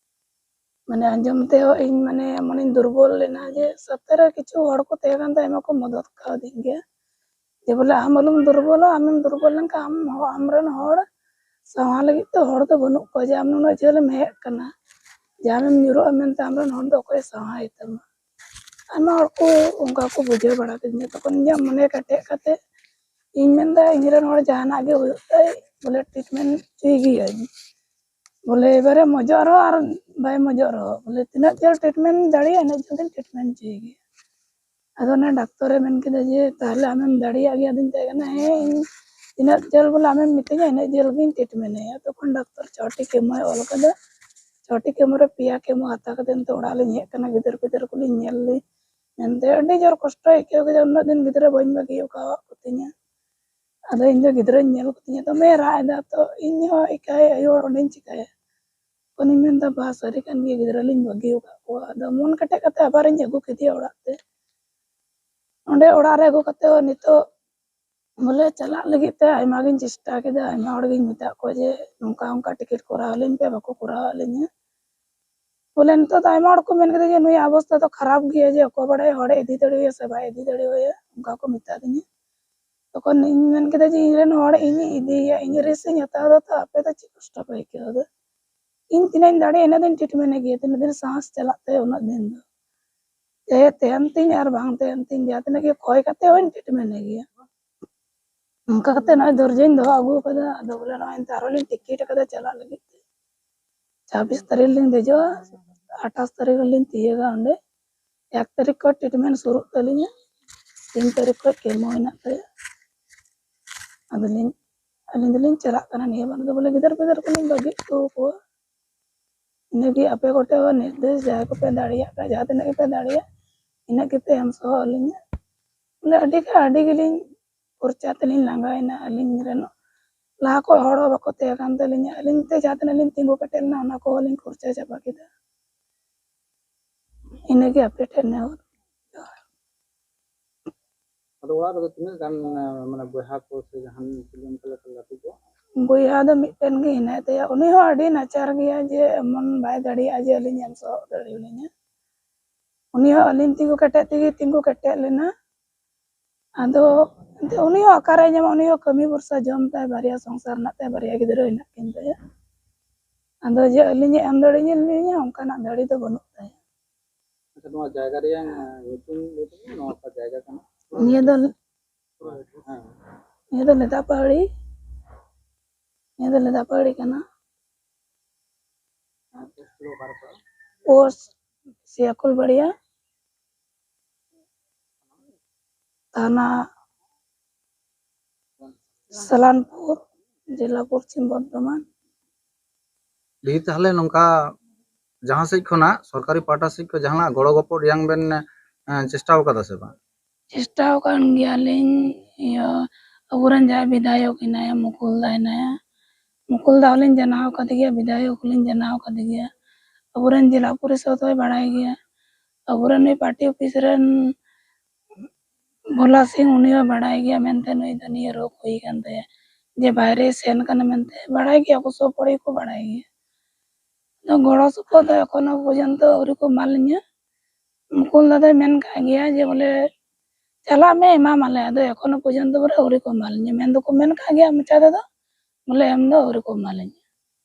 ᱢᱟᱱᱮ ᱟᱸᱡᱚᱢ ᱛᱮᱦᱚᱸ ᱤᱧ ᱢᱟᱱᱮ ᱮᱢᱚᱱᱤᱧ ᱫᱩᱨᱵᱚᱞ ᱞᱮᱱᱟ ᱡᱮ ᱥᱟᱛᱮ ᱨᱮ ᱠᱤᱪᱷᱩ ᱦᱚᱲ ᱠᱚ ᱛᱟᱦᱮᱸ ᱠᱟᱱ ᱛᱟᱭ, ᱟᱭᱢᱟ ᱠᱚ ᱢᱚᱫᱚᱫ ᱠᱟᱣᱫᱤᱧ ᱜᱮᱭᱟ᱾ ᱡᱮ ᱵᱚᱞᱮ ᱟᱢ ᱟᱞᱚᱢ ᱫᱩᱨᱵᱚᱞᱚᱜ, ᱟᱢᱮᱢ ᱫᱩᱨᱵᱚᱞ ᱞᱮᱱᱠᱷᱟᱱ ᱟᱢ ᱦᱚᱸ, ᱟᱢᱨᱮᱱ ᱦᱚᱲ ᱥᱟᱶᱟ ᱞᱟᱹᱜᱤᱫ ᱛᱮ ᱦᱚᱲ ᱫᱚ ᱵᱟᱹᱱᱩᱜ ᱠᱚᱣᱟ, ᱡᱮ ᱟᱢ ᱱᱩᱱᱟᱹᱜ ᱡᱷᱟᱹᱞ ᱮᱢ ᱦᱮᱡ ᱟᱠᱟᱱᱟ, ᱡᱮ ᱟᱢᱮᱢ ᱧᱩᱨᱩᱜᱼᱟ ᱢᱮᱱᱛᱮ ᱟᱢᱨᱮᱱ ᱦᱚᱲ ᱫᱚ ᱚᱠᱚᱭᱮ ᱥᱟᱶᱟᱭ ᱛᱟᱢᱟ? ᱟᱭᱢᱟ ᱦᱚᱲ ᱠᱚ ᱚᱱᱠᱟ ᱠᱚ ᱵᱩᱡᱷᱟᱹᱣ ᱵᱟᱲᱟ ᱠᱤᱫᱤᱧᱟ᱾ ᱛᱚᱠᱷᱚᱱ ᱤᱧᱟᱹᱜ ᱢᱚᱱᱮ ᱠᱮᱴᱮᱡ ᱠᱟᱛᱮ ᱤᱧ ᱢᱮᱱᱫᱟ, ᱤᱧ ᱨᱮᱱ ᱦᱚᱲ ᱡᱟᱦᱟᱱᱟᱜ ᱜᱮ ᱦᱩᱭᱩᱜ ᱛᱟᱭ, ᱵᱚᱞᱮ ᱴᱨᱤᱴᱢᱮᱱᱴ ᱦᱚᱪᱚᱭ ᱜᱤᱭᱟᱹᱧ᱾ ᱵᱚᱞᱮ ᱮᱵᱟᱨᱮ ᱢᱚᱡᱚᱜ ᱨᱮᱦᱚᱸ ᱟᱨ ᱵᱟᱭ ᱢᱚᱡᱚᱜ ᱨᱮᱦᱚᱸ, ᱵᱚᱞᱮ ᱛᱤᱱᱟᱹᱜ ᱡᱷᱟᱹᱞ ᱴᱨᱤᱴᱢᱮᱱᱴ ᱫᱟᱲᱮᱭᱟᱜᱼᱟ, ᱤᱱᱟᱹᱜ ᱡᱷᱟᱹᱞ ᱫᱚᱧ ᱴᱨᱤᱴᱢᱮᱱᱴ ᱦᱚᱪᱚᱭ ᱜᱮᱭᱟ᱾ ᱟᱫᱚ ᱚᱱᱟ ᱰᱟᱠᱛᱚᱨᱮ ᱢᱮᱱ ᱠᱮᱫᱟ ᱡᱮ, "ᱛᱟᱦᱞᱮ ᱟᱢᱮᱢ ᱫᱟᱲᱮᱭᱟᱜ ᱜᱮᱭᱟ?" ᱟᱫᱚᱧ ᱢᱮᱛᱟᱭ ᱠᱟᱱᱟ, "ᱦᱮᱸ, ᱤᱧ ᱛᱤᱱᱟᱹᱜ ᱡᱷᱟᱹᱞ ᱵᱚᱞᱮ ᱟᱢᱮᱢ ᱢᱤᱛᱟᱹᱧᱟ, ᱤᱱᱟᱹᱜ ᱡᱷᱟᱹᱞ ᱜᱤᱧ treatment ᱮᱭᱟ᱾ ᱛᱚᱠᱷᱚᱱ ᱰᱟᱠᱛᱟᱨ ᱪᱷᱚᱴᱤ chemo ᱮ ᱚᱞ ᱠᱟᱫᱟ᱾ ᱪᱷᱚᱴᱤ chemo ᱨᱮ ᱯᱮᱭᱟ chemo ᱦᱟᱛᱟᱣ ᱠᱟᱛᱮ ᱱᱤᱛᱚᱜ ᱚᱲᱟᱜ ᱞᱤᱧ ᱦᱮᱡ ᱠᱟᱱᱟ᱾ ᱜᱤᱫᱟᱹᱨ ᱯᱤᱫᱟᱹᱨ ᱠᱚᱞᱤᱧ ᱧᱮᱞ ᱞᱤᱧ ᱢᱮᱱᱛᱮ ᱟᱹᱰᱤ ᱡᱳᱨ ᱠᱚᱥᱴᱚᱭ ᱟᱹᱭᱠᱟᱹᱣ ᱠᱮᱫᱟ᱾ ᱩᱱᱟᱹᱜ ᱫᱤᱱ ᱜᱤᱫᱽᱨᱟᱹ ᱵᱟᱹᱧ ᱵᱟᱹᱜᱤ ᱟᱠᱟᱫ ᱠᱚ ᱛᱤᱧᱟ᱾ ᱟᱫᱚ ᱤᱧ ᱫᱚ ᱜᱤᱫᱽᱨᱟᱹᱧ ᱧᱮᱞ ᱠᱚ ᱛᱤᱧᱟ, ᱫᱚᱢᱮ ᱨᱟᱜ ᱮᱫᱟ᱾ ᱛᱚ ᱤᱧ ᱦᱚᱸ ᱮᱠᱟᱭ ᱟᱭᱳ ᱦᱚᱲ ᱚᱸᱰᱮᱧ ᱪᱤᱠᱟᱹᱭᱟ? ᱛᱚᱠᱷᱚᱱᱤᱧ ᱢᱮᱱᱫᱟ, ᱵᱟ, ᱥᱟᱹᱨᱤ ᱠᱟᱱ ᱜᱮᱭᱟ, ᱜᱤᱫᱽᱨᱟᱹ ᱞᱤᱧ ᱵᱟᱹᱜᱤ ᱟᱠᱟᱫ ᱠᱚᱣᱟ᱾ ᱟᱫᱚ ᱢᱚᱱ ᱠᱮᱴᱮᱡ ᱠᱟᱛᱮ ᱟᱵᱟᱨᱤᱧ ᱟᱹᱜᱩ ᱠᱮᱫᱮᱭᱟ ᱚᱲᱟᱜ ᱛᱮ᱾ ᱚᱸᱰᱮ ᱚᱲᱟᱜ ᱨᱮ ᱟᱹᱜᱩ ᱠᱟᱛᱮ ᱦᱚᱸ ᱱᱤᱛᱚᱜ ᱵᱚᱞᱮ ᱪᱟᱞᱟᱜ ᱞᱟᱹᱜᱤᱫ ᱛᱮ ᱟᱭᱢᱟ ᱜᱤᱧ ᱪᱮᱥᱴᱟ ᱠᱮᱫᱟ, ᱟᱭᱢᱟ ᱦᱚᱲ ᱜᱤᱧ ᱢᱮᱛᱟᱫ ᱠᱚᱣᱟ ᱡᱮ ᱱᱚᱝᱠᱟ ᱚᱱᱠᱟ ᱴᱤᱠᱤᱴ ᱠᱚᱨᱟᱣ ᱟᱹᱞᱤᱧ ᱯᱮ, ᱵᱟᱠᱚ ᱠᱚᱨᱟᱣ ᱟᱹᱞᱤᱧᱟ᱾ ᱵᱚᱞᱮ ᱱᱤᱛᱚᱜ ᱫᱚ ᱟᱭᱢᱟ ᱦᱚᱲ ᱠᱚ ᱢᱮᱱ ᱠᱮᱫᱟ ᱡᱮ ᱱᱩᱭᱟᱜ ᱚᱵᱚᱥᱛᱟ ᱫᱚ ᱠᱷᱟᱨᱟᱯ ᱜᱮᱭᱟ, ᱡᱮ ᱚᱠᱚᱭ ᱵᱟᱲᱟᱭ ᱦᱚᱲᱮ ᱤᱫᱤ ᱫᱟᱲᱮᱣᱟᱭᱟ ᱥᱮ ᱵᱟᱭ ᱤᱫᱤ ᱫᱟᱲᱮᱣᱟᱭᱟ, ᱚᱱᱠᱟ ᱠᱚ ᱢᱮᱛᱟ ᱫᱤᱧᱟ᱾ ᱛᱚᱠᱷᱚᱱ ᱤᱧ ᱢᱮᱱ ᱠᱮᱫᱟ ᱡᱮ ᱤᱧ ᱨᱮᱱ ᱦᱚᱲ ᱤᱧᱤᱧ ᱤᱫᱤᱭᱮᱭᱟ, ᱤᱧ risk ᱤᱧ ᱦᱟᱛᱟᱣ ᱮᱫᱟ, ᱛᱚ ᱟᱯᱮ ᱫᱚ ᱪᱮᱫ ᱠᱚᱥᱴᱚ ᱯᱮ ᱟᱹᱭᱠᱟᱹᱣ ᱮᱫᱟ? ᱤᱧ ᱛᱤᱱᱟᱹᱜ ᱤᱧ ᱫᱟᱲᱮᱭᱟᱜᱼᱟ ᱤᱱᱟᱹᱜ ᱫᱤᱱ treatment ᱮ ᱜᱮᱭᱟ, ᱛᱤᱱᱟᱹᱜ ᱫᱤᱱ ᱥᱟᱦᱚᱥ ᱪᱟᱞᱟᱜ ᱛᱟᱭᱟ ᱩᱱᱟᱹᱜ ᱫᱤᱱ ᱫᱚ᱾ ᱪᱟᱦᱮ ᱛᱟᱦᱮᱱ ᱛᱤᱧ ᱟᱨ ᱵᱟᱝ ᱛᱟᱦᱮᱱ ᱛᱤᱧ, ᱡᱟᱦᱟᱸ ᱛᱤᱱᱟᱹᱜ ᱜᱮ ᱠᱷᱚᱭ ᱠᱟᱛᱮ ᱦᱚᱸᱧ treatment ᱮ ᱜᱮᱭᱟ᱾ ᱚᱱᱠᱟ ᱠᱟᱛᱮ ᱱᱚᱜᱼᱚᱭ ᱫᱷᱳᱨᱡᱚᱧ ᱫᱚᱦᱚ ᱟᱹᱜᱩ ᱟᱠᱟᱫᱟ᱾ ᱟᱫᱚ ᱵᱚᱞᱮ ᱱᱚᱜᱼᱚᱭ ᱱᱮᱛᱟᱨ ᱦᱚᱸᱞᱤᱧ ᱴᱤᱠᱤᱴ ᱟᱠᱟᱫᱟ ᱪᱟᱞᱟᱜ ᱞᱟᱹᱜᱤᱫ ᱛᱮ᱾ ᱪᱷᱟᱵᱵᱤᱥ ᱛᱟᱹᱨᱤᱠᱷ ᱞᱤᱧ ᱫᱮᱡᱚᱜᱼᱟ, ᱟᱴᱷᱟᱥ ᱛᱟᱹᱨᱤᱠᱷ ᱨᱮᱞᱤᱧ ᱛᱤᱭᱟᱹᱜᱟ ᱚᱸᱰᱮ᱾ ᱮᱠ ᱛᱟᱹᱨᱤᱠᱷ ᱠᱷᱚᱱ treatment ᱥᱩᱨᱩᱜ ᱛᱟᱹᱞᱤᱧᱟ, ᱛᱤᱱ ᱛᱟᱹᱨᱤᱠᱷ ᱠᱷᱚᱱ chemo ᱦᱮᱱᱟᱜ ᱛᱟᱭᱟ᱾ ᱟᱫᱚᱞᱤᱧ, ᱟᱹᱞᱤᱧ ᱫᱚᱞᱤᱧ ᱪᱟᱞᱟᱜ ᱠᱟᱱᱟ ᱱᱤᱭᱟᱹ ᱵᱟᱨ ᱫᱚ, ᱵᱚᱞᱮ ᱜᱤᱫᱟᱹᱨ ᱯᱤᱫᱟᱹᱨ ᱠᱚᱞᱤᱧ ᱵᱟᱹᱜᱤ ᱦᱚᱴᱚ ᱟᱠᱚᱣᱟ᱾ ᱤᱱᱟᱹᱜᱮ ᱟᱯᱮ ᱠᱚᱴᱷᱮᱱ ᱦᱚᱸ ᱱᱤᱨᱫᱮᱥ, ᱡᱟᱦᱟᱸᱭ ᱠᱚᱯᱮ ᱫᱟᱲᱮᱭᱟᱜ ᱠᱟᱱᱟ, ᱡᱟᱦᱟᱸ ᱛᱤᱱᱟᱹᱜ ᱜᱮᱯᱮ ᱫᱟᱲᱮᱭᱟᱜ, ᱤᱱᱟᱹᱜ ᱜᱮᱯᱮ ᱮᱢ ᱥᱚᱦᱚᱫ ᱟᱹᱞᱤᱧᱟ᱾ ᱵᱚᱞᱮ ᱟᱹᱰᱤ ᱜᱮ, ᱟᱹᱰᱤ ᱜᱮᱞᱤᱧ ᱠᱷᱚᱨᱪᱟ ᱛᱮᱞᱤᱧ ᱞᱟᱸᱜᱟᱭᱮᱱᱟ᱾ ᱟᱹᱞᱤᱧ ᱨᱮᱱ ᱞᱟᱦᱟ ᱠᱷᱚᱱ ᱦᱚᱲ ᱦᱚᱸ ᱵᱟᱠᱚ ᱛᱟᱦᱮᱸ ᱠᱟᱱ ᱛᱟᱹᱞᱤᱧᱟ᱾ ᱟᱹᱞᱤᱧ ᱛᱮ ᱡᱟᱦᱟᱸ ᱛᱤᱱᱟᱹᱜ ᱞᱤᱧ ᱛᱤᱸᱜᱩ ᱠᱮᱴᱮᱡ ᱞᱮᱱᱟ, ᱚᱱᱟ ᱠᱚᱦᱚᱸ ᱞᱤᱧ ᱠᱷᱚᱨᱪᱟ ᱪᱟᱵᱟ ᱠᱮᱫᱟ᱾ ᱤᱱᱟᱹᱜᱮ ᱟᱯᱮ ᱴᱷᱮᱱ ᱱᱮᱦᱚᱨ᱾ ᱟᱫᱚ ᱚᱲᱟᱜ ᱨᱮᱫᱚ ᱛᱤᱱᱟᱹᱜ ᱜᱟᱱ, ᱢᱟᱱᱮ, ᱵᱚᱭᱦᱟ ᱠᱚ ᱥᱮ ᱡᱟᱦᱟᱱ ᱪᱤᱞᱤ ᱚᱱᱠᱟ ᱞᱮᱠᱟ ᱞᱟᱹᱴᱩ ᱠᱚ? ᱵᱚᱭᱦᱟ ᱫᱚ ᱢᱤᱫᱴᱮᱱ ᱜᱮ ᱦᱮᱱᱟᱭ ᱛᱟᱭᱟ᱾ ᱩᱱᱤ ᱦᱚᱸ ᱟᱹᱰᱤ ᱱᱟᱪᱟᱨ ᱜᱮᱭᱟ, ᱡᱮ ᱮᱢᱚᱱ ᱵᱟᱭ ᱫᱟᱲᱮᱭᱟᱜᱼᱟ ᱡᱮ ᱟᱹᱞᱤᱧ ᱮᱢ ᱥᱚᱦᱚᱫ ᱫᱟᱲᱮᱭᱟᱞᱤᱧᱟ᱾ ᱩᱱᱤ ᱦᱚᱸ ᱟᱹᱞᱤᱧ ᱛᱤᱸᱜᱩ ᱠᱮᱴᱮᱡ ᱛᱮᱜᱮ ᱛᱤᱸᱜᱩ ᱠᱮᱴᱮᱡ ᱞᱮᱱᱟ᱾ ᱟᱫᱚ ᱮᱱᱛᱮ ᱩᱱᱤ ᱦᱚᱸ ᱚᱠᱟᱨᱮ ᱧᱟᱢᱟ? ᱩᱱᱤ ᱦᱚᱸ ᱠᱟᱹᱢᱤ ᱵᱷᱚᱨᱥᱟ ᱡᱚᱢ ᱛᱟᱭ, ᱵᱟᱨᱭᱟ ᱥᱚᱝᱥᱟᱨ ᱦᱮᱱᱟᱜ ᱛᱟᱭᱟ, ᱵᱟᱨᱭᱟ ᱜᱤᱫᱽᱨᱟᱹ ᱦᱮᱱᱟᱜ ᱠᱤᱱ ᱛᱟᱭᱟ᱾ ᱟᱫᱚ ᱡᱮ ᱟᱹᱞᱤᱧᱮ ᱮᱢ ᱫᱟᱲᱮᱭᱟᱞᱤᱧᱟ, ᱚᱱᱠᱟᱱᱟᱜ ᱫᱟᱲᱮ ᱫᱚ ᱵᱟᱹᱱᱩᱜ ᱛᱟᱭᱟ᱾ ᱟᱪᱪᱷᱟ, ᱱᱚᱣᱟ ᱡᱟᱭᱜᱟ ᱨᱮᱭᱟᱜ, ᱟᱸ, ᱧᱩᱛᱩᱢ ᱞᱟᱹᱭ ᱛᱟᱵᱚᱱ, ᱱᱚᱣᱟ ᱚᱠᱟ ᱡᱟᱭᱜᱟ ᱠᱟᱱᱟ? ᱱᱤᱭᱟᱹ ᱫᱚ, ᱦᱮᱸ᱾ ᱱᱤᱭᱟᱹ ᱫᱚ ᱞᱮᱫᱟ ᱯᱟᱦᱟᱲᱤ, ᱱᱤᱭᱟᱹ ᱫᱚ ᱞᱮᱫᱟ ᱯᱟᱦᱟᱲᱤ ᱠᱟᱱᱟ᱾ ᱟᱨ post ᱫᱚ ᱚᱠᱟ ᱨᱮ ᱯᱟᱲᱟᱜᱼᱟ? Post ᱥᱤᱭᱟᱠᱩᱞ ᱵᱟᱲᱤᱭᱟ, ᱛᱷᱟᱱᱟ ᱥᱟᱞᱟᱱᱯᱩᱨ, ᱡᱮᱞᱟ ᱯᱚᱥᱪᱤᱢ ᱵᱚᱨᱫᱷᱚᱢᱟᱱ᱾ ᱫᱤ, ᱛᱟᱦᱞᱮ ᱱᱚᱝᱠᱟ ᱡᱟᱦᱟᱸ ᱥᱮᱫ ᱠᱷᱚᱱᱟᱜ, ᱥᱚᱨᱠᱟᱨᱤ ᱯᱟᱦᱴᱟ ᱥᱮᱫ ᱠᱷᱚᱱ ᱡᱟᱦᱟᱱᱟᱜ ᱜᱚᱲᱚ ᱜᱚᱯᱚᱲ ᱨᱮᱭᱟᱝ ᱵᱮᱱ, ᱮᱸ, ᱪᱮᱥᱴᱟ ᱟᱠᱟᱫᱟ ᱥᱮ ᱵᱟᱝ? ᱪᱮᱥᱴᱟ ᱟᱠᱟᱱ ᱜᱮᱭᱟᱞᱤᱧ᱾ ᱤᱭᱟᱹ, ᱟᱵᱚᱨᱮᱱ ᱡᱟᱦᱟᱸᱭ ᱵᱤᱫᱷᱟᱭᱚᱠ ᱦᱮᱱᱟᱭᱟ, ᱢᱩᱠᱩᱞ ᱫᱟ ᱦᱮᱱᱟᱭᱟ, ᱢᱩᱠᱩᱞ ᱫᱟ ᱦᱚᱸᱞᱤᱧ ᱡᱟᱱᱟᱣ ᱟᱠᱟᱫᱮ ᱜᱮᱭᱟ, ᱵᱤᱫᱷᱟᱭᱚᱠ ᱦᱚᱸᱞᱤᱧ ᱡᱟᱱᱟᱣ ᱟᱠᱟᱫᱮ ᱜᱮᱭᱟ᱾ ᱟᱵᱚᱨᱮᱱ ᱡᱮᱞᱟ ᱯᱚᱨᱤᱥᱚᱫ ᱦᱚᱸᱭ ᱵᱟᱲᱟᱭ ᱜᱮᱭᱟ᱾ ᱟᱵᱚᱨᱮᱱ ᱱᱩᱭ ᱯᱟᱨᱴᱤ ᱚᱯᱷᱤᱥ ᱨᱮᱱ ᱵᱷᱳᱞᱟ ᱥᱤᱝ, ᱩᱱᱤ ᱦᱚᱸ ᱵᱟᱲᱟᱭ ᱜᱮᱭᱟ ᱢᱮᱱᱛᱮ ᱱᱩᱭ ᱫᱚ ᱱᱤᱭᱟᱹ ᱨᱳᱜᱽ ᱦᱩᱭ ᱟᱠᱟᱱ ᱛᱟᱭᱟ, ᱡᱮ ᱵᱟᱭᱨᱮ ᱥᱮᱱ ᱠᱟᱱᱟ ᱢᱮᱱᱛᱮ ᱵᱟᱲᱟᱭ ᱜᱮᱭᱟ ᱠᱚ, ᱥᱚᱵ ᱦᱚᱲ ᱜᱮᱠᱚ ᱵᱟᱲᱟᱭ ᱜᱮᱭᱟ᱾ ᱟᱫᱚ ᱜᱚᱲᱚ ᱥᱚᱯᱚᱦᱚᱫ ᱫᱚ ᱮᱠᱷᱚᱱᱳ ᱯᱚᱨᱡᱚᱱᱛᱚ ᱟᱹᱣᱨᱤ ᱠᱚ ᱮᱢᱟ ᱞᱤᱧᱟ᱾ ᱢᱩᱠᱩᱞ ᱫᱟᱫᱟᱭ ᱢᱮᱱ ᱠᱟᱜ ᱜᱮᱭᱟ ᱡᱮ ᱵᱚᱞᱮ ᱪᱟᱞᱟᱜ ᱢᱮ, ᱮᱢᱟᱢᱟᱞᱮ, ᱟᱫᱚ ᱮᱠᱷᱚᱱᱳ ᱯᱚᱨᱡᱚᱱᱛᱚ ᱵᱚᱞᱮ ᱟᱹᱣᱨᱤ ᱠᱚ ᱮᱢᱟ ᱞᱤᱧᱟ᱾ ᱢᱮᱱ ᱫᱚᱠᱚ ᱢᱮᱱ ᱠᱟᱜ ᱜᱮᱭᱟ ᱢᱚᱪᱟ ᱛᱮᱫᱚ, ᱵᱚᱞᱮ ᱮᱢ ᱫᱚ ᱟᱹᱣᱨᱤ ᱠᱚ ᱮᱢᱟ ᱞᱤᱧᱟ᱾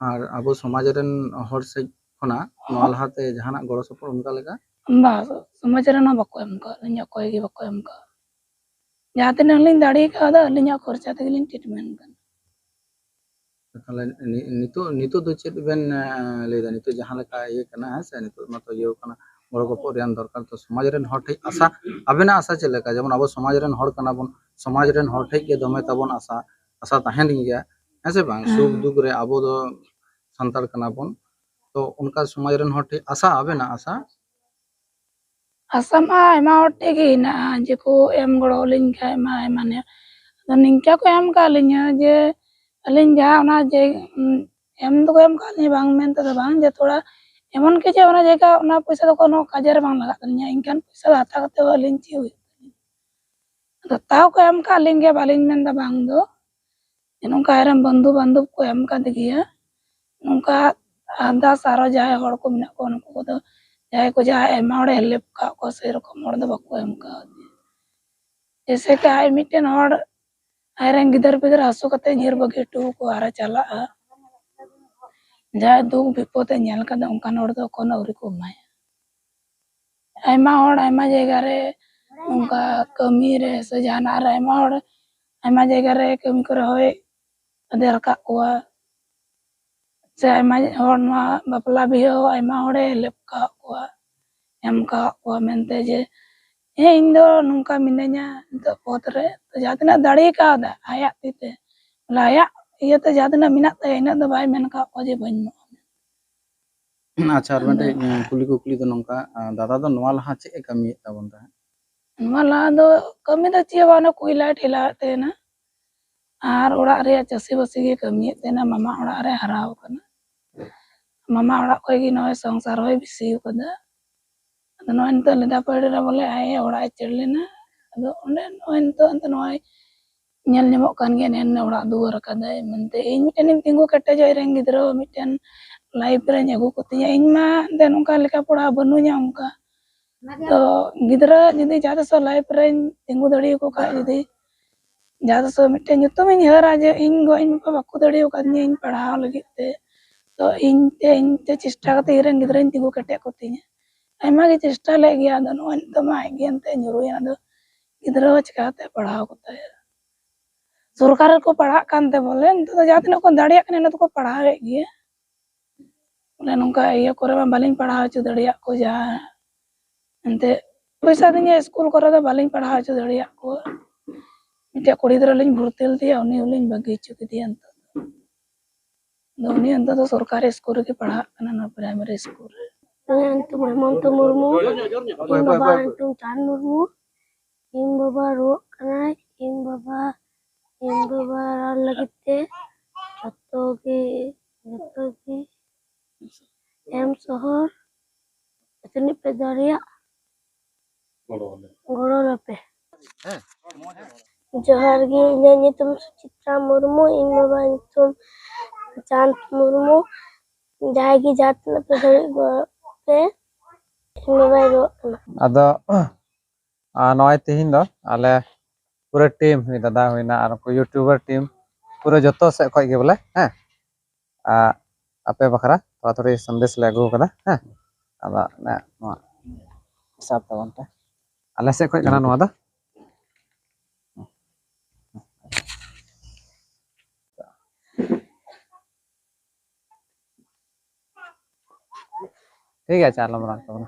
ᱟᱨ ᱟᱵᱚ ᱥᱚᱢᱟᱡᱽ ᱨᱮᱱ ᱦᱚᱲ ᱥᱮᱫ ᱠᱷᱚᱱᱟᱜ ᱱᱚᱣᱟ ᱦᱚᱸ᱾ ᱞᱟᱦᱟᱛᱮ ᱡᱟᱦᱟᱱᱟᱜ ᱜᱚᱲᱚ ᱥᱚᱯᱚᱦᱚᱫ ᱚᱱᱠᱟ ᱞᱮᱠᱟ? ᱵᱟ, ᱥᱚᱢᱟᱡᱽ ᱨᱮᱱ ᱦᱚᱸ ᱵᱟᱠᱚ ᱮᱢ ᱠᱟᱜ ᱞᱤᱧᱟ, ᱚᱠᱚᱭ ᱜᱮ ᱵᱟᱠᱚ ᱮᱢ ᱠᱟᱜ᱾ ᱡᱟᱦᱟᱸ ᱛᱤᱱᱟᱹᱜ ᱞᱤᱧ ᱫᱟᱲᱮ ᱠᱟᱣᱫᱟ, ᱟᱹᱞᱤᱧᱟᱜ ᱠᱷᱚᱨᱪᱟ ᱛᱮᱜᱮᱞᱤᱧ treatment ᱠᱟᱱᱟ᱾ ᱛᱟᱦᱞᱮ ᱱᱤ-, ᱱᱤᱛᱚᱜ, ᱱᱤᱛᱚᱜ ᱫᱚ ᱪᱮᱫ ᱵᱮᱱ, ᱮᱸ, ᱞᱟᱹᱭᱫᱟ? ᱱᱤᱛᱚᱜ ᱡᱟᱦᱟᱸ ᱞᱮᱠᱟ ᱤᱭᱟᱹ ᱠᱟᱱᱟ, ᱦᱮᱸ ᱥᱮ, ᱱᱤᱛᱚᱜ ᱢᱟᱛᱚ ᱤᱭᱟᱹ ᱠᱟᱱᱟ, ᱜᱚᱲᱚ ᱜᱚᱯᱚᱲ ᱨᱮᱭᱟᱜ ᱫᱚᱨᱠᱟᱨ᱾ ᱛᱚ ᱥᱚᱢᱟᱡᱽ ᱨᱮᱱ ᱦᱚᱲ ᱴᱷᱮᱱ ᱟᱥᱟ, ᱟᱵᱮᱱᱟᱜ ᱟᱥᱟ ᱪᱮᱫ ᱞᱮᱠᱟ? ᱡᱮᱢᱚᱱ ᱟᱵᱚ ᱥᱚᱢᱟᱡᱽ ᱨᱮᱱ ᱦᱚᱲ ᱠᱟᱱᱟ ᱵᱚᱱ, ᱥᱚᱢᱟᱡᱽ ᱨᱮᱱ ᱦᱚᱲ ᱴᱷᱮᱱ ᱜᱮ ᱫᱚᱢᱮ ᱛᱟᱵᱚᱱ ᱟᱥᱟ, ᱟᱥᱟ ᱛᱟᱦᱮᱱ ᱜᱮᱭᱟ, ᱦᱮᱸ ᱥᱮ ᱵᱟᱝ? ᱦᱮᱸ᱾ ᱥᱩᱠ ᱫᱩᱠ ᱨᱮ ᱟᱵᱚ ᱫᱚ ᱥᱟᱱᱛᱟᱲ ᱠᱟᱱᱟ ᱵᱚᱱ, ᱛᱚ ᱚᱱᱠᱟ ᱥᱚᱢᱟᱡᱽ ᱨᱮᱱ ᱦᱚᱲ ᱴᱷᱮᱱ ᱟᱥᱟ, ᱟᱵᱮᱱᱟᱜ ᱟᱥᱟ? ᱟᱥᱟ ᱢᱟ ᱟᱭᱢᱟ ᱦᱚᱲ ᱴᱷᱮᱱ ᱜᱮ ᱦᱮᱱᱟᱜᱼᱟ, ᱡᱮ ᱠᱚ ᱮᱢ ᱜᱚᱲᱚ ᱟᱹᱞᱤᱧ ᱠᱷᱟᱡ ᱢᱟ ᱮᱢᱟᱱᱮ᱾ ᱟᱫᱚ ᱱᱤᱝᱠᱟ ᱠᱚ ᱮᱢ ᱠᱟᱜ ᱞᱤᱧᱟ ᱡᱮ ᱟᱹᱞᱤᱧ ᱡᱟᱦᱟᱸ ᱚᱱᱟ ᱡᱮ, ᱩᱸ, ᱮᱢ ᱫᱚᱠᱚ ᱮᱢ ᱠᱟᱜ ᱞᱤᱧᱟ, ᱵᱟᱝ ᱢᱮᱱ ᱛᱮᱫᱚ ᱵᱟᱝ, ᱡᱮ ᱛᱷᱚᱲᱟ ᱮᱢᱚᱱ ᱠᱤ ᱡᱮ ᱚᱱᱟ ᱡᱟᱭᱜᱟ, ᱚᱱᱟ ᱯᱚᱭᱥᱟ ᱫᱚ ᱠᱳᱱᱳ ᱠᱟᱡᱮ ᱨᱮ ᱵᱟᱝ ᱞᱟᱜᱟᱜ ᱛᱟᱹᱞᱤᱧᱟ, ᱮᱱᱠᱷᱟᱱ ᱯᱚᱭᱥᱟ ᱫᱚ ᱦᱟᱛᱟᱣ ᱠᱟᱛᱮ ᱦᱚᱸ ᱟᱹᱞᱤᱧ ᱪᱮᱫ ᱦᱩᱭᱩᱜ ᱛᱟᱹᱞᱤᱧᱟ? ᱟᱫᱚ ᱛᱟᱣ ᱠᱚ ᱮᱢ ᱠᱟᱜ ᱞᱤᱧ ᱜᱮᱭᱟ, ᱵᱟᱹᱞᱤᱧ ᱢᱮᱱᱫᱟ ᱵᱟᱝ ᱫᱚ᱾ ᱱᱚᱝᱠᱟ ᱟᱡᱨᱮᱱ ᱵᱚᱱᱫᱷᱩ ᱵᱟᱱᱫᱷᱚᱵ ᱠᱚ ᱮᱢ ᱠᱟᱫᱮ ᱜᱮᱭᱟ᱾ ᱱᱚᱝᱠᱟ ᱟᱨᱫᱟᱥ ᱟᱨᱚ ᱡᱟᱦᱟᱸᱭ ᱦᱚᱲ ᱠᱚ ᱢᱮᱱᱟᱜ ᱠᱚᱣᱟ, ᱩᱱᱠᱩ ᱠᱚᱫᱚ ᱡᱟᱦᱟᱸᱭ ᱠᱚ ᱡᱟᱦᱟᱸᱭ ᱟᱭᱢᱟ ᱦᱚᱲᱮ help ᱠᱟᱜ ᱠᱚᱣᱟ, ᱥᱮᱨᱚᱠᱚᱢ ᱦᱚᱲ ᱫᱚ ᱵᱟᱠᱚ ᱮᱢ ᱠᱟᱣᱫᱮᱭᱟ᱾ ᱡᱮᱭᱥᱮ ᱠᱤ ᱟᱡ ᱢᱤᱫᱴᱮᱱ ᱦᱚᱲ ᱟᱡᱨᱮᱱ ᱜᱤᱫᱟᱹᱨ ᱯᱤᱫᱟᱹᱨ ᱦᱟᱹᱥᱩ ᱠᱟᱛᱮ ᱧᱤᱨ ᱵᱟᱹᱜᱤ ᱦᱚᱴᱚ ᱟᱠᱚ ᱟᱨᱮ ᱪᱟᱞᱟᱜᱼᱟ᱾ ᱡᱟᱦᱟᱸᱭ ᱫᱩᱠ ᱵᱤᱯᱚᱫ ᱮ ᱧᱮᱞ ᱠᱟᱫᱟ, ᱚᱱᱠᱟᱱ ᱦᱚᱲ ᱫᱚ ᱮᱠᱷᱚᱱ ᱟᱹᱣᱨᱤ ᱠᱚ ᱮᱢᱟᱭᱟ᱾ ᱟᱭᱢᱟ ᱦᱚᱲ ᱟᱭᱢᱟ ᱡᱟᱭᱜᱟ ᱨᱮ ᱱᱚᱝᱠᱟ ᱠᱟᱹᱢᱤ ᱨᱮ ᱥᱮ ᱡᱟᱦᱟᱱᱟᱜ ᱨᱮ ᱟᱭᱢᱟ ᱦᱚᱲ ᱟᱭᱢᱟ ᱡᱟᱭᱜᱟ ᱨᱮ ᱠᱟᱹᱢᱤ ᱠᱚᱨᱮ ᱦᱚᱸᱭ ᱟᱫᱮᱨ ᱟᱠᱟᱫ ᱠᱚᱣᱟ᱾ ᱥᱮ ᱟᱭᱢᱟ ᱦᱚᱲ ᱱᱚᱣᱟ ᱵᱟᱯᱞᱟ ᱵᱤᱦᱟᱹ ᱦᱚᱸ ᱟᱭᱢᱟ ᱦᱚᱲᱮ help ᱟᱠᱟᱫ ᱠᱚᱣᱟ, ᱮᱢ ᱟᱠᱟᱫ ᱠᱚᱣᱟ ᱢᱮᱱᱛᱮ ᱡᱮ ᱦᱮᱸ, ᱤᱧ ᱫᱚ ᱱᱚᱝᱠᱟ ᱢᱤᱱᱟᱹᱧᱟ ᱱᱤᱛᱚᱜ ᱯᱚᱫᱽ ᱨᱮ, ᱛᱚ ᱡᱟᱦᱟᱸ ᱛᱤᱱᱟᱹᱜ ᱫᱟᱲᱮ ᱠᱟᱣᱫᱟ ᱟᱭᱟᱜ ᱛᱤ ᱛᱮ, ᱵᱚᱞᱮ ᱟᱭᱟᱜ ᱤᱭᱟᱹᱛᱮ ᱡᱟᱦᱟᱸ ᱛᱤᱱᱟᱹᱜ ᱢᱮᱱᱟᱜ ᱛᱟᱭᱟ, ᱤᱱᱟᱹᱜ ᱫᱚ ᱵᱟᱭ ᱢᱮᱱ ᱟᱠᱟᱫ ᱠᱚᱣᱟ ᱡᱮ ᱵᱟᱹᱧ ᱮᱢᱚᱜᱼᱟ᱾ ᱟᱪᱪᱷᱟ, ᱟᱨ ᱢᱤᱫᱴᱮᱡ ᱠᱩᱞᱤ ᱠᱩᱠᱞᱤ ᱫᱚ ᱱᱚᱝᱠᱟ, ᱫᱟᱫᱟ ᱫᱚ ᱱᱚᱣᱟ ᱞᱟᱦᱟ ᱪᱮᱫ ᱮ ᱠᱟᱹᱢᱤᱭᱮᱫ ᱛᱟᱵᱚᱱ ᱛᱟᱦᱮᱸᱫ? ᱱᱚᱣᱟ ᱞᱟᱦᱟ ᱫᱚ ᱠᱟᱹᱢᱤ ᱫᱚ ᱪᱮᱫ ᱦᱚᱸ ᱵᱟᱝ, ᱚᱱᱟ ᱠᱚᱭᱞᱟᱭ ᱴᱷᱮᱞᱟᱣᱮᱫ ᱛᱟᱦᱮᱱᱟ᱾ ᱟᱨ ᱚᱲᱟᱜ ᱨᱮᱭᱟᱜ ᱪᱟᱹᱥᱤᱵᱟᱹᱥᱤ ᱜᱮ ᱠᱟᱹᱢᱤᱭᱮᱫ ᱛᱟᱦᱮᱱᱟ᱾ ᱢᱟᱢᱟ ᱚᱲᱟᱜ ᱨᱮ ᱦᱟᱨᱟ ᱟᱠᱟᱱᱟ᱾ ᱢᱟᱢᱟ ᱚᱲᱟᱜ ᱠᱷᱚᱡ ᱜᱮ ᱱᱚᱜᱼᱚᱭ ᱥᱚᱝᱥᱟᱨ ᱦᱚᱸᱭ ᱵᱮᱥᱤ ᱟᱠᱟᱫᱟ᱾ ᱟᱫᱚ ᱱᱚᱜᱼᱚᱭ ᱱᱤᱛᱚᱜ ᱞᱮᱫᱟ ᱯᱟᱹᱲᱤ ᱨᱮ ᱵᱚᱞᱮ ᱟᱡ ᱚᱲᱟᱜ ᱮ ᱪᱟᱹᱲ ᱞᱮᱱᱟ᱾ ᱟᱫᱚ ᱚᱸᱰᱮ ᱱᱚᱜᱼᱚᱭ ᱱᱤᱛᱚᱜ ᱮᱱᱛᱮ ᱱᱚᱜᱼᱚᱭ ᱧᱮᱞ ᱧᱟᱢᱚᱜ ᱠᱟᱱ ᱜᱮᱭᱟ, ᱱᱮ ᱚᱲᱟᱜ ᱫᱩᱣᱟᱹᱨ ᱟᱠᱟᱫᱟᱭ ᱢᱮᱱᱛᱮ᱾ ᱤᱧ ᱢᱤᱫᱴᱮᱱᱤᱧ ᱛᱤᱸᱜᱩ ᱠᱮᱴᱮᱡᱚᱜ, ᱤᱧ ᱨᱮᱱ ᱜᱤᱫᱽᱨᱟᱹ ᱢᱤᱫᱴᱮᱱ ᱞᱟᱭᱤᱯᱷ ᱨᱮᱧ ᱟᱹᱜᱩ ᱠᱚᱛᱤᱧᱟ᱾ ᱤᱧ ᱢᱟ ᱮᱱᱛᱮ ᱚᱱᱠᱟ ᱞᱮᱠᱟ ᱯᱚᱲᱟ ᱵᱟᱹᱱᱩᱧᱟ ᱚᱱᱠᱟ᱾ ᱛᱚ ᱜᱤᱫᱽᱨᱟᱹ ᱡᱩᱫᱤ ᱡᱟᱦᱟᱸ ᱛᱤᱥᱚᱜ ᱞᱟᱭᱤᱯᱷ ᱨᱮᱧ ᱛᱤᱸᱜᱩ ᱫᱟᱲᱮᱭᱟᱠᱚ ᱠᱷᱟᱡ, ᱡᱩᱫᱤ ᱡᱟᱦᱟᱸ ᱛᱤᱥᱚᱜ ᱢᱤᱫᱴᱮᱱ ᱧᱩᱛᱩᱢᱤᱧ ᱦᱟᱹᱨᱟ ᱡᱮ ᱤᱧ ᱜᱚ ᱤᱧ ᱵᱟᱵᱟ ᱵᱟᱠᱚ ᱫᱟᱲᱮ ᱟᱠᱟᱫᱤᱧᱟ ᱤᱧ ᱯᱟᱲᱦᱟᱣ ᱞᱟᱹᱜᱤᱫ ᱛᱮ, ᱛᱚ ᱤᱧ ᱛᱮ ᱤᱧ ᱛᱮ ᱪᱮᱥᱴᱟ ᱠᱟᱛᱮ ᱤᱧ ᱨᱮᱱ ᱜᱤᱫᱽᱨᱟᱹᱧ ᱛᱤᱸᱜᱩ ᱠᱮᱴᱮᱡ ᱠᱚᱛᱤᱧᱟ᱾ ᱟᱭᱢᱟ ᱜᱮ ᱪᱮᱥᱴᱟ ᱞᱮᱫ ᱜᱮᱭᱟ, ᱟᱫᱚ ᱱᱚᱜᱼᱚᱭ ᱱᱤᱛᱚᱜ ᱢᱟ ᱟᱡ ᱜᱮ ᱮᱱᱛᱮ ᱧᱩᱨᱩᱭᱮᱱ, ᱟᱫᱚ ᱜᱤᱫᱽᱨᱟᱹ ᱦᱚᱸ ᱪᱤᱠᱟᱛᱮ ᱯᱟᱲᱦᱟᱣ ᱠᱚᱛᱟᱭᱟ? ᱥᱚᱨᱠᱟᱨ ᱨᱮᱠᱚ ᱯᱟᱲᱦᱟᱜ ᱠᱟᱱᱛᱮ ᱵᱚᱞᱮ ᱱᱤᱛᱚᱜ ᱫᱚ ᱡᱟᱦᱟᱸ ᱛᱤᱱᱟᱹᱜ ᱠᱚ ᱫᱟᱲᱮᱭᱟᱜ ᱠᱟᱱᱟ ᱤᱱᱟᱹ ᱫᱚᱠᱚ ᱯᱟᱲᱦᱟᱣᱮᱫ ᱜᱮᱭᱟ᱾ ᱵᱚᱞᱮ ᱱᱚᱝᱠᱟ ᱤᱭᱟᱹ ᱠᱚᱨᱮ ᱢᱟ ᱵᱟᱹᱞᱤᱧ ᱯᱟᱲᱦᱟᱣ ᱦᱚᱪᱚ ᱫᱟᱲᱮᱭᱟᱜ ᱠᱚ, ᱡᱟᱦᱟᱸ ᱮᱱᱛᱮᱫ ᱯᱚᱭᱥᱟ ᱫᱤᱧ ᱥᱠᱩᱞ ᱠᱚᱨᱮ ᱫᱚ ᱵᱟᱹᱞᱤᱧ ᱯᱟᱲᱦᱟᱣ ᱦᱚᱪᱚ ᱫᱟᱲᱮᱭᱟᱜ ᱠᱚᱣᱟ᱾ ᱢᱤᱫᱴᱮᱡ ᱠᱩᱲᱤ ᱜᱤᱫᱽᱨᱟᱹ ᱞᱤᱧ ᱵᱷᱚᱨᱛᱤ ᱞᱮᱫᱮᱭᱟ, ᱩᱱᱤ ᱦᱚᱸᱞᱤᱧ ᱵᱟᱹᱜᱤ ᱦᱚᱪᱚ ᱠᱮᱫᱮᱭᱟ ᱱᱤᱛᱚᱜ ᱫᱚ᱾ ᱟᱫᱚ ᱩᱱᱤ ᱱᱤᱛᱚᱜ ᱫᱚ ᱥᱚᱨᱠᱟᱨᱤ ᱥᱠᱩᱞ ᱨᱮᱜᱮ ᱯᱟᱲᱦᱟᱜ ᱠᱟᱱᱟ, ᱱᱚᱣᱟ ᱯᱨᱟᱭᱢᱟᱨᱤ ᱥᱠᱩᱞ ᱨᱮ᱾ ᱤᱧᱟᱹᱜ ᱧᱩᱛᱩᱢ ᱦᱮᱢᱚᱱᱛᱚ ᱢᱩᱨᱢᱩ, ᱤᱧ ᱵᱟᱵᱟ ᱧᱩᱛᱩᱢ ᱪᱟᱸᱫ ᱢᱩᱨᱢᱩ᱾ ᱤᱧ ᱵᱟᱵᱟ ᱨᱩᱣᱟᱹᱜ ᱠᱟᱱᱟᱭ, ᱤᱧ ᱵᱟᱵᱟ ᱤᱧ ᱵᱟᱵᱟ ᱨᱟᱱ ᱞᱟᱹᱜᱤᱫ ᱛᱮ ᱡᱚᱛᱚ ᱜᱮ ᱡᱚᱛᱚ ᱜᱮ ᱮᱢ ᱥᱚᱦᱚᱨ ᱛᱤᱱᱟᱹᱜ ᱯᱮ ᱫᱟᱲᱮᱭᱟᱜ ᱜᱚᱲᱚ ᱟᱯᱮ᱾ ᱡᱚᱦᱟᱨ ᱜᱮ, ᱤᱧᱟᱹᱜ ᱧᱩᱛᱩᱢ ᱥᱩᱪᱤᱛᱨᱟ ᱢᱩᱨᱢᱩ, ᱤᱧ ᱵᱟᱵᱟ ᱧᱩᱛᱩᱢ ᱪᱟᱸᱫ ᱢᱩᱨᱢᱩ᱾ ᱡᱟᱦᱟᱸᱭ ᱜᱮ ᱡᱟᱦᱟᱸ ᱛᱤᱱᱟᱹᱜ ᱯᱮ ᱫᱟᱲᱮᱭᱟᱜ ᱜᱚᱲᱚ ᱯᱮ, ᱤᱧ ᱵᱟᱵᱟᱭ ᱨᱩᱣᱟᱹᱜ ᱠᱟᱱᱟ᱾ ᱟᱫᱚ ᱟᱨ ᱱᱚᱜᱼᱚᱭ ᱛᱮᱦᱮᱧ ᱫᱚ ᱟᱞᱮ ᱯᱩᱨᱟᱹ ᱴᱤᱢ, ᱩᱱᱤ ᱫᱟᱫᱟ ᱦᱩᱭᱱᱟ ᱟᱨ ᱩᱱᱠᱩ ᱭᱩᱴᱩᱵᱟᱨ ᱴᱤᱢ, ᱯᱩᱨᱟᱹ ᱡᱚᱛᱚ ᱥᱮᱫ ᱠᱷᱚᱡ ᱜᱮ ᱵᱚᱞᱮ, ᱦᱮᱸ, ᱟᱨ ᱟᱯᱮ ᱵᱟᱠᱷᱨᱟ ᱛᱷᱚᱲᱟ ᱛᱷᱚᱲᱤ ᱥᱟᱸᱫᱮᱥ ᱞᱮ ᱟᱹᱜᱩ ᱠᱟᱫᱟ, ᱦᱮᱸ᱾ ᱟᱫᱚ ᱱᱚᱣᱟ ᱥᱟᱵ ᱛᱟᱵᱚᱱ ᱯᱮ, ᱟᱞᱮ ᱥᱮᱫ ᱠᱷᱚᱡ ᱠᱟᱱᱟ ᱱᱚᱣᱟ ᱫᱚ᱾ ᱴᱷᱤᱠ ᱟᱪᱷᱮ, ᱟᱞᱚᱢ ᱨᱟᱜᱽ ᱛᱟᱵᱚᱱᱟ᱾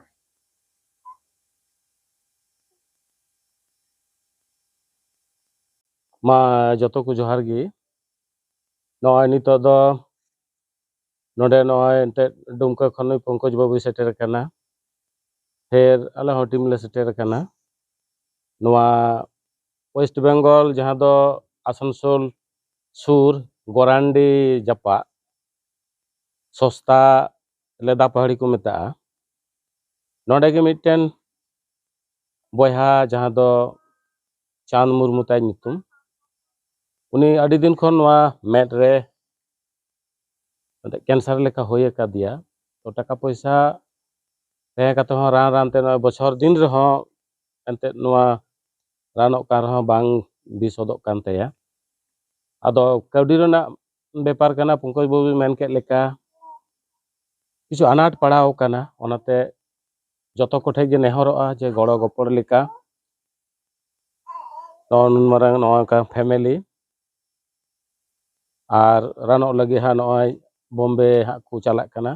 ᱢᱟ ᱡᱚᱛᱚ ᱠᱚ ᱡᱚᱦᱟᱨ ᱜᱮ᱾ ᱱᱚᱜᱼᱚᱭ ᱱᱤᱛᱚᱜ ᱫᱚ ᱱᱚᱰᱮ ᱱᱚᱜᱼᱚᱭ ᱮᱱᱛᱮᱫ ᱰᱩᱢᱠᱟ ᱠᱷᱚᱱ ᱱᱩᱭ ᱯᱚᱝᱠᱚᱡᱽ ᱵᱟᱹᱵᱩᱭ ᱥᱮᱴᱮᱨ ᱟᱠᱟᱱᱟ᱾ ᱯᱷᱮᱨ ᱟᱞᱮ ᱦᱚᱸ ᱴᱤᱢ ᱞᱮ ᱥᱮᱴᱮᱨ ᱟᱠᱟᱱᱟ᱾ ᱱᱚᱣᱟ ᱳᱭᱮᱥᱴ ᱵᱮᱝᱜᱚᱞ, ᱡᱟᱦᱟᱸ ᱫᱚ ᱟᱥᱟᱱᱥᱳᱞ ᱥᱩᱨ ᱜᱚᱨᱟᱱᱰᱤ ᱡᱟᱯᱟᱜ ᱥᱚᱥᱛᱟ ᱞᱮᱫᱟ ᱯᱟᱦᱟᱲᱤ ᱠᱚ ᱢᱮᱛᱟᱜᱼᱟ᱾ ᱱᱚᱰᱮ ᱜᱮ ᱢᱤᱫᱴᱮᱱ ᱵᱚᱭᱦᱟ, ᱡᱟᱦᱟᱸ ᱫᱚ ᱪᱟᱸᱫᱽ ᱢᱩᱨᱢᱩ ᱛᱟᱭ ᱧᱩᱛᱩᱢ, ᱩᱱᱤ ᱟᱹᱰᱤ ᱫᱤᱱ ᱠᱷᱚᱱ ᱱᱚᱣᱟ ᱢᱮᱫ ᱨᱮ ᱢᱤᱫᱴᱮᱱ ᱠᱮᱱᱥᱟᱨ ᱞᱮᱠᱟ ᱦᱩᱭ ᱟᱠᱟᱫᱮᱭᱟ᱾ ᱛᱚ ᱴᱟᱠᱟ ᱯᱚᱭᱥᱟ ᱛᱟᱦᱮᱸ ᱠᱟᱛᱮ ᱦᱚᱸ ᱨᱟᱱ ᱨᱟᱱ ᱛᱮ ᱱᱚᱜᱼᱚᱭ ᱵᱚᱪᱷᱚᱨ ᱫᱤᱱ ᱨᱮᱦᱚᱸ ᱮᱱᱛᱮᱫ ᱱᱚᱣᱟ ᱨᱟᱱᱚᱜ ᱠᱟᱱ ᱨᱮᱦᱚᱸ ᱵᱟᱝ ᱵᱮᱥᱚᱫᱚᱜ ᱠᱟᱱ ᱛᱟᱭᱟ᱾ ᱟᱫᱚ ᱠᱟᱹᱣᱰᱤ ᱨᱮᱱᱟᱜ ᱵᱮᱯᱟᱨ ᱠᱟᱱᱟ, ᱯᱚᱝᱠᱚᱡᱽ ᱵᱟᱹᱵᱩᱭ ᱢᱮᱱ ᱠᱮᱫ ᱞᱮᱠᱟ ᱠᱤᱪᱷᱩ ᱟᱱᱟᱴ ᱯᱟᱲᱟᱣ ᱠᱟᱱᱟ, ᱚᱱᱟᱛᱮ ᱡᱚᱛᱚ ᱠᱚᱴᱷᱮᱱ ᱜᱮ ᱱᱮᱦᱚᱨᱚᱜᱼᱟ ᱡᱮ ᱜᱚᱲᱚ ᱜᱚᱯᱚᱲ ᱞᱮᱠᱟ ᱱᱚᱜᱼᱚ ᱱᱩᱱ ᱢᱟᱨᱟᱝ ᱱᱚᱜᱼᱚ ᱱᱚᱝᱠᱟ ᱯᱷᱮᱢᱮᱞᱤ᱾ ᱟᱨ ᱨᱟᱱᱚᱜ ᱞᱟᱹᱜᱤᱫ ᱦᱟᱸᱜ ᱱᱚᱜᱼᱚᱭ ᱵᱳᱢᱵᱮ ᱦᱟᱸᱜ ᱠᱚ ᱪᱟᱞᱟᱜ ᱠᱟᱱᱟ᱾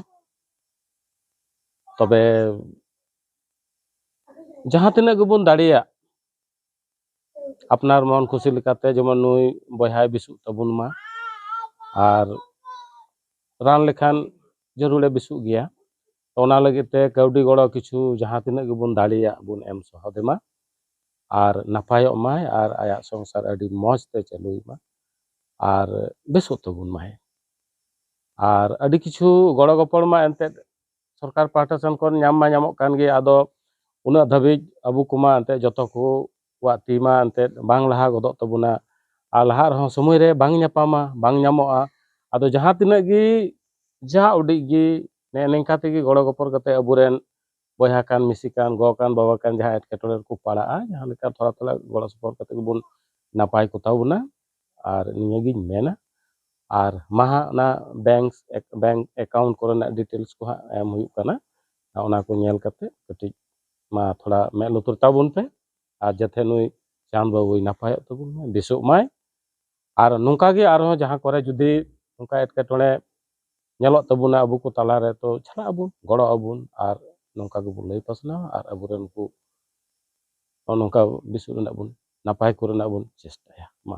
ᱛᱚᱵᱮ ᱡᱟᱦᱟᱸ ᱛᱤᱱᱟᱹᱜ ᱜᱮᱵᱚᱱ ᱫᱟᱲᱮᱭᱟᱜ, ᱟᱯᱱᱟᱨ ᱢᱚᱱ ᱠᱷᱩᱥᱤ ᱞᱮᱠᱟᱛᱮ ᱡᱮᱢᱚᱱ ᱱᱩᱭ ᱵᱚᱭᱦᱟᱭ ᱵᱮᱥᱚᱜ ᱛᱟᱵᱚᱱ ᱢᱟ᱾ ᱟᱨ ᱨᱟᱱ ᱞᱮᱠᱷᱟᱱ ᱡᱟᱹᱨᱩᱲᱮ ᱵᱮᱥᱚᱜ ᱜᱮᱭᱟ᱾ ᱛᱚ ᱚᱱᱟ ᱞᱟᱹᱜᱤᱫ ᱛᱮ ᱠᱟᱹᱣᱰᱤ ᱜᱚᱲᱚ ᱠᱤᱪᱷᱩ ᱡᱟᱦᱟᱸ ᱛᱤᱱᱟᱹᱜ ᱜᱮᱵᱚᱱ ᱫᱟᱲᱮᱭᱟᱜ ᱵᱚᱱ ᱮᱢ ᱥᱚᱦᱚᱫᱮ ᱢᱟ, ᱟᱨ ᱱᱟᱯᱟᱭᱚᱜ ᱢᱟᱭ, ᱟᱨ ᱟᱭᱟᱜ ᱥᱚᱝᱥᱟᱨ ᱟᱹᱰᱤ ᱢᱚᱡᱽ ᱛᱮ ᱪᱟᱹᱞᱩᱭ ᱢᱟ, ᱟᱨ ᱵᱮᱥᱚᱜ ᱛᱟᱵᱚᱱ ᱢᱟᱭ᱾ ᱟᱨ ᱟᱹᱰᱤ ᱠᱤᱪᱷᱩ ᱜᱚᱲᱚ ᱜᱚᱯᱚᱲ ᱢᱟ ᱮᱱᱛᱮᱫ ᱥᱚᱨᱠᱟᱨ ᱯᱟᱦᱴᱟ ᱥᱮᱱ ᱠᱷᱚᱱ ᱧᱟᱢ ᱢᱟ ᱧᱟᱢᱚᱜ ᱠᱟᱱ ᱜᱮ, ᱟᱫᱚ ᱩᱱᱟᱹᱜ ᱫᱷᱟᱹᱵᱤᱡ ᱟᱵᱚ ᱠᱚᱢᱟ ᱮᱱᱛᱮᱫ ᱡᱚᱛᱚ ᱠᱚᱣᱟᱜ ᱛᱤ ᱢᱟ ᱮᱱᱛᱮᱫ ᱵᱟᱝ ᱞᱟᱦᱟ ᱜᱚᱫᱚᱜ ᱛᱟᱵᱚᱱᱟ, ᱟᱨ ᱞᱟᱦᱟᱜ ᱨᱮᱦᱚᱸ ᱥᱚᱢᱚᱭ ᱨᱮ ᱵᱟᱝ ᱧᱟᱯᱟᱢᱟ, ᱵᱟᱝ ᱧᱟᱢᱚᱜᱼᱟ᱾ ᱟᱫᱚ ᱡᱟᱦᱟᱸ ᱛᱤᱱᱟᱹᱜ ᱜᱮ ᱡᱟ ᱩᱰᱤᱡ ᱜᱮ ᱱᱮ ᱱᱤᱝᱠᱟ ᱛᱮᱜᱮ ᱜᱚᱲᱚ ᱜᱚᱯᱚᱲ ᱠᱟᱛᱮ ᱟᱵᱚᱨᱮᱱ ᱵᱚᱭᱦᱟ ᱠᱟᱱ, ᱢᱤᱥᱤ ᱠᱟᱱ, ᱜᱚ ᱠᱟᱱ, ᱵᱟᱵᱟ ᱠᱟᱱ, ᱡᱟᱦᱟᱸ ᱮᱴᱠᱮᱴᱚᱬᱮ ᱨᱮᱠᱚ ᱯᱟᱲᱟᱜᱼᱟ, ᱡᱟᱦᱟᱸ ᱞᱮᱠᱟ ᱛᱷᱚᱲᱟ ᱛᱷᱚᱲᱟ ᱜᱚᱲᱚ ᱥᱚᱯᱚᱦᱚᱫ ᱠᱟᱛᱮ ᱜᱮᱵᱚᱱ ᱱᱟᱯᱟᱭ ᱠᱚ ᱛᱟᱵᱚᱱᱟ᱾ ᱟᱨ ᱱᱤᱭᱟᱹᱜᱤᱧ ᱢᱮᱱᱟ᱾ ᱟᱨ ᱢᱟ ᱦᱟᱸᱜ ᱚᱱᱟ ᱵᱮᱝᱠ, ᱵᱮᱝᱠ ᱮᱠᱟᱣᱩᱱᱴ ᱠᱚᱨᱮᱱᱟᱜ ᱰᱤᱴᱮᱞᱥ ᱠᱚ ᱦᱟᱸᱜ ᱮᱢ ᱦᱩᱭᱩᱜ ᱠᱟᱱᱟ᱾ ᱚᱱᱟ ᱠᱚ ᱧᱮᱞ ᱠᱟᱛᱮ ᱠᱟᱹᱴᱤᱡ ᱢᱟ ᱛᱷᱚᱲᱟ ᱢᱮᱫ ᱞᱩᱛᱩᱨ ᱛᱟᱵᱚᱱ ᱯᱮ, ᱟᱨ ᱡᱟᱛᱮ ᱱᱩᱭ ᱪᱟᱸᱫ ᱵᱟᱹᱵᱩᱭ ᱱᱟᱯᱟᱭᱚᱜ ᱛᱟᱵᱚᱱ ᱢᱟ, ᱵᱮᱥᱚᱜ ᱢᱟᱭ᱾ ᱟᱨ ᱱᱚᱝᱠᱟ ᱜᱮ ᱟᱨᱦᱚᱸ ᱡᱟᱦᱟᱸ ᱠᱚᱨᱮ ᱡᱩᱫᱤ ᱱᱚᱝᱠᱟ ᱮᱴᱠᱮᱴᱚᱬᱮ ᱧᱮᱞᱚᱜ ᱛᱟᱵᱚᱱᱟ ᱟᱵᱚ ᱠᱚ ᱛᱟᱞᱟᱨᱮ, ᱛᱚ ᱪᱟᱞᱟᱜ ᱟᱵᱚᱱ, ᱜᱚᱲᱚᱜ ᱟᱵᱚᱱ, ᱟᱨ ᱱᱚᱝᱠᱟ ᱜᱮᱵᱚᱱ ᱞᱟᱹᱭ ᱯᱟᱥᱱᱟᱣᱟ, ᱟᱨ ᱟᱵᱚᱨᱮᱱ ᱠᱚ ᱱᱚᱜᱼᱚ ᱱᱚᱝᱠᱟ ᱵᱮᱥᱚᱜ ᱨᱮᱱᱟᱜ ᱵᱚᱱ ᱱᱟᱯᱟᱭ ᱠᱚᱨᱮᱱᱟᱜ ᱵᱚᱱ ᱪᱮᱥᱴᱟᱭᱟ᱾ ᱢᱟ᱾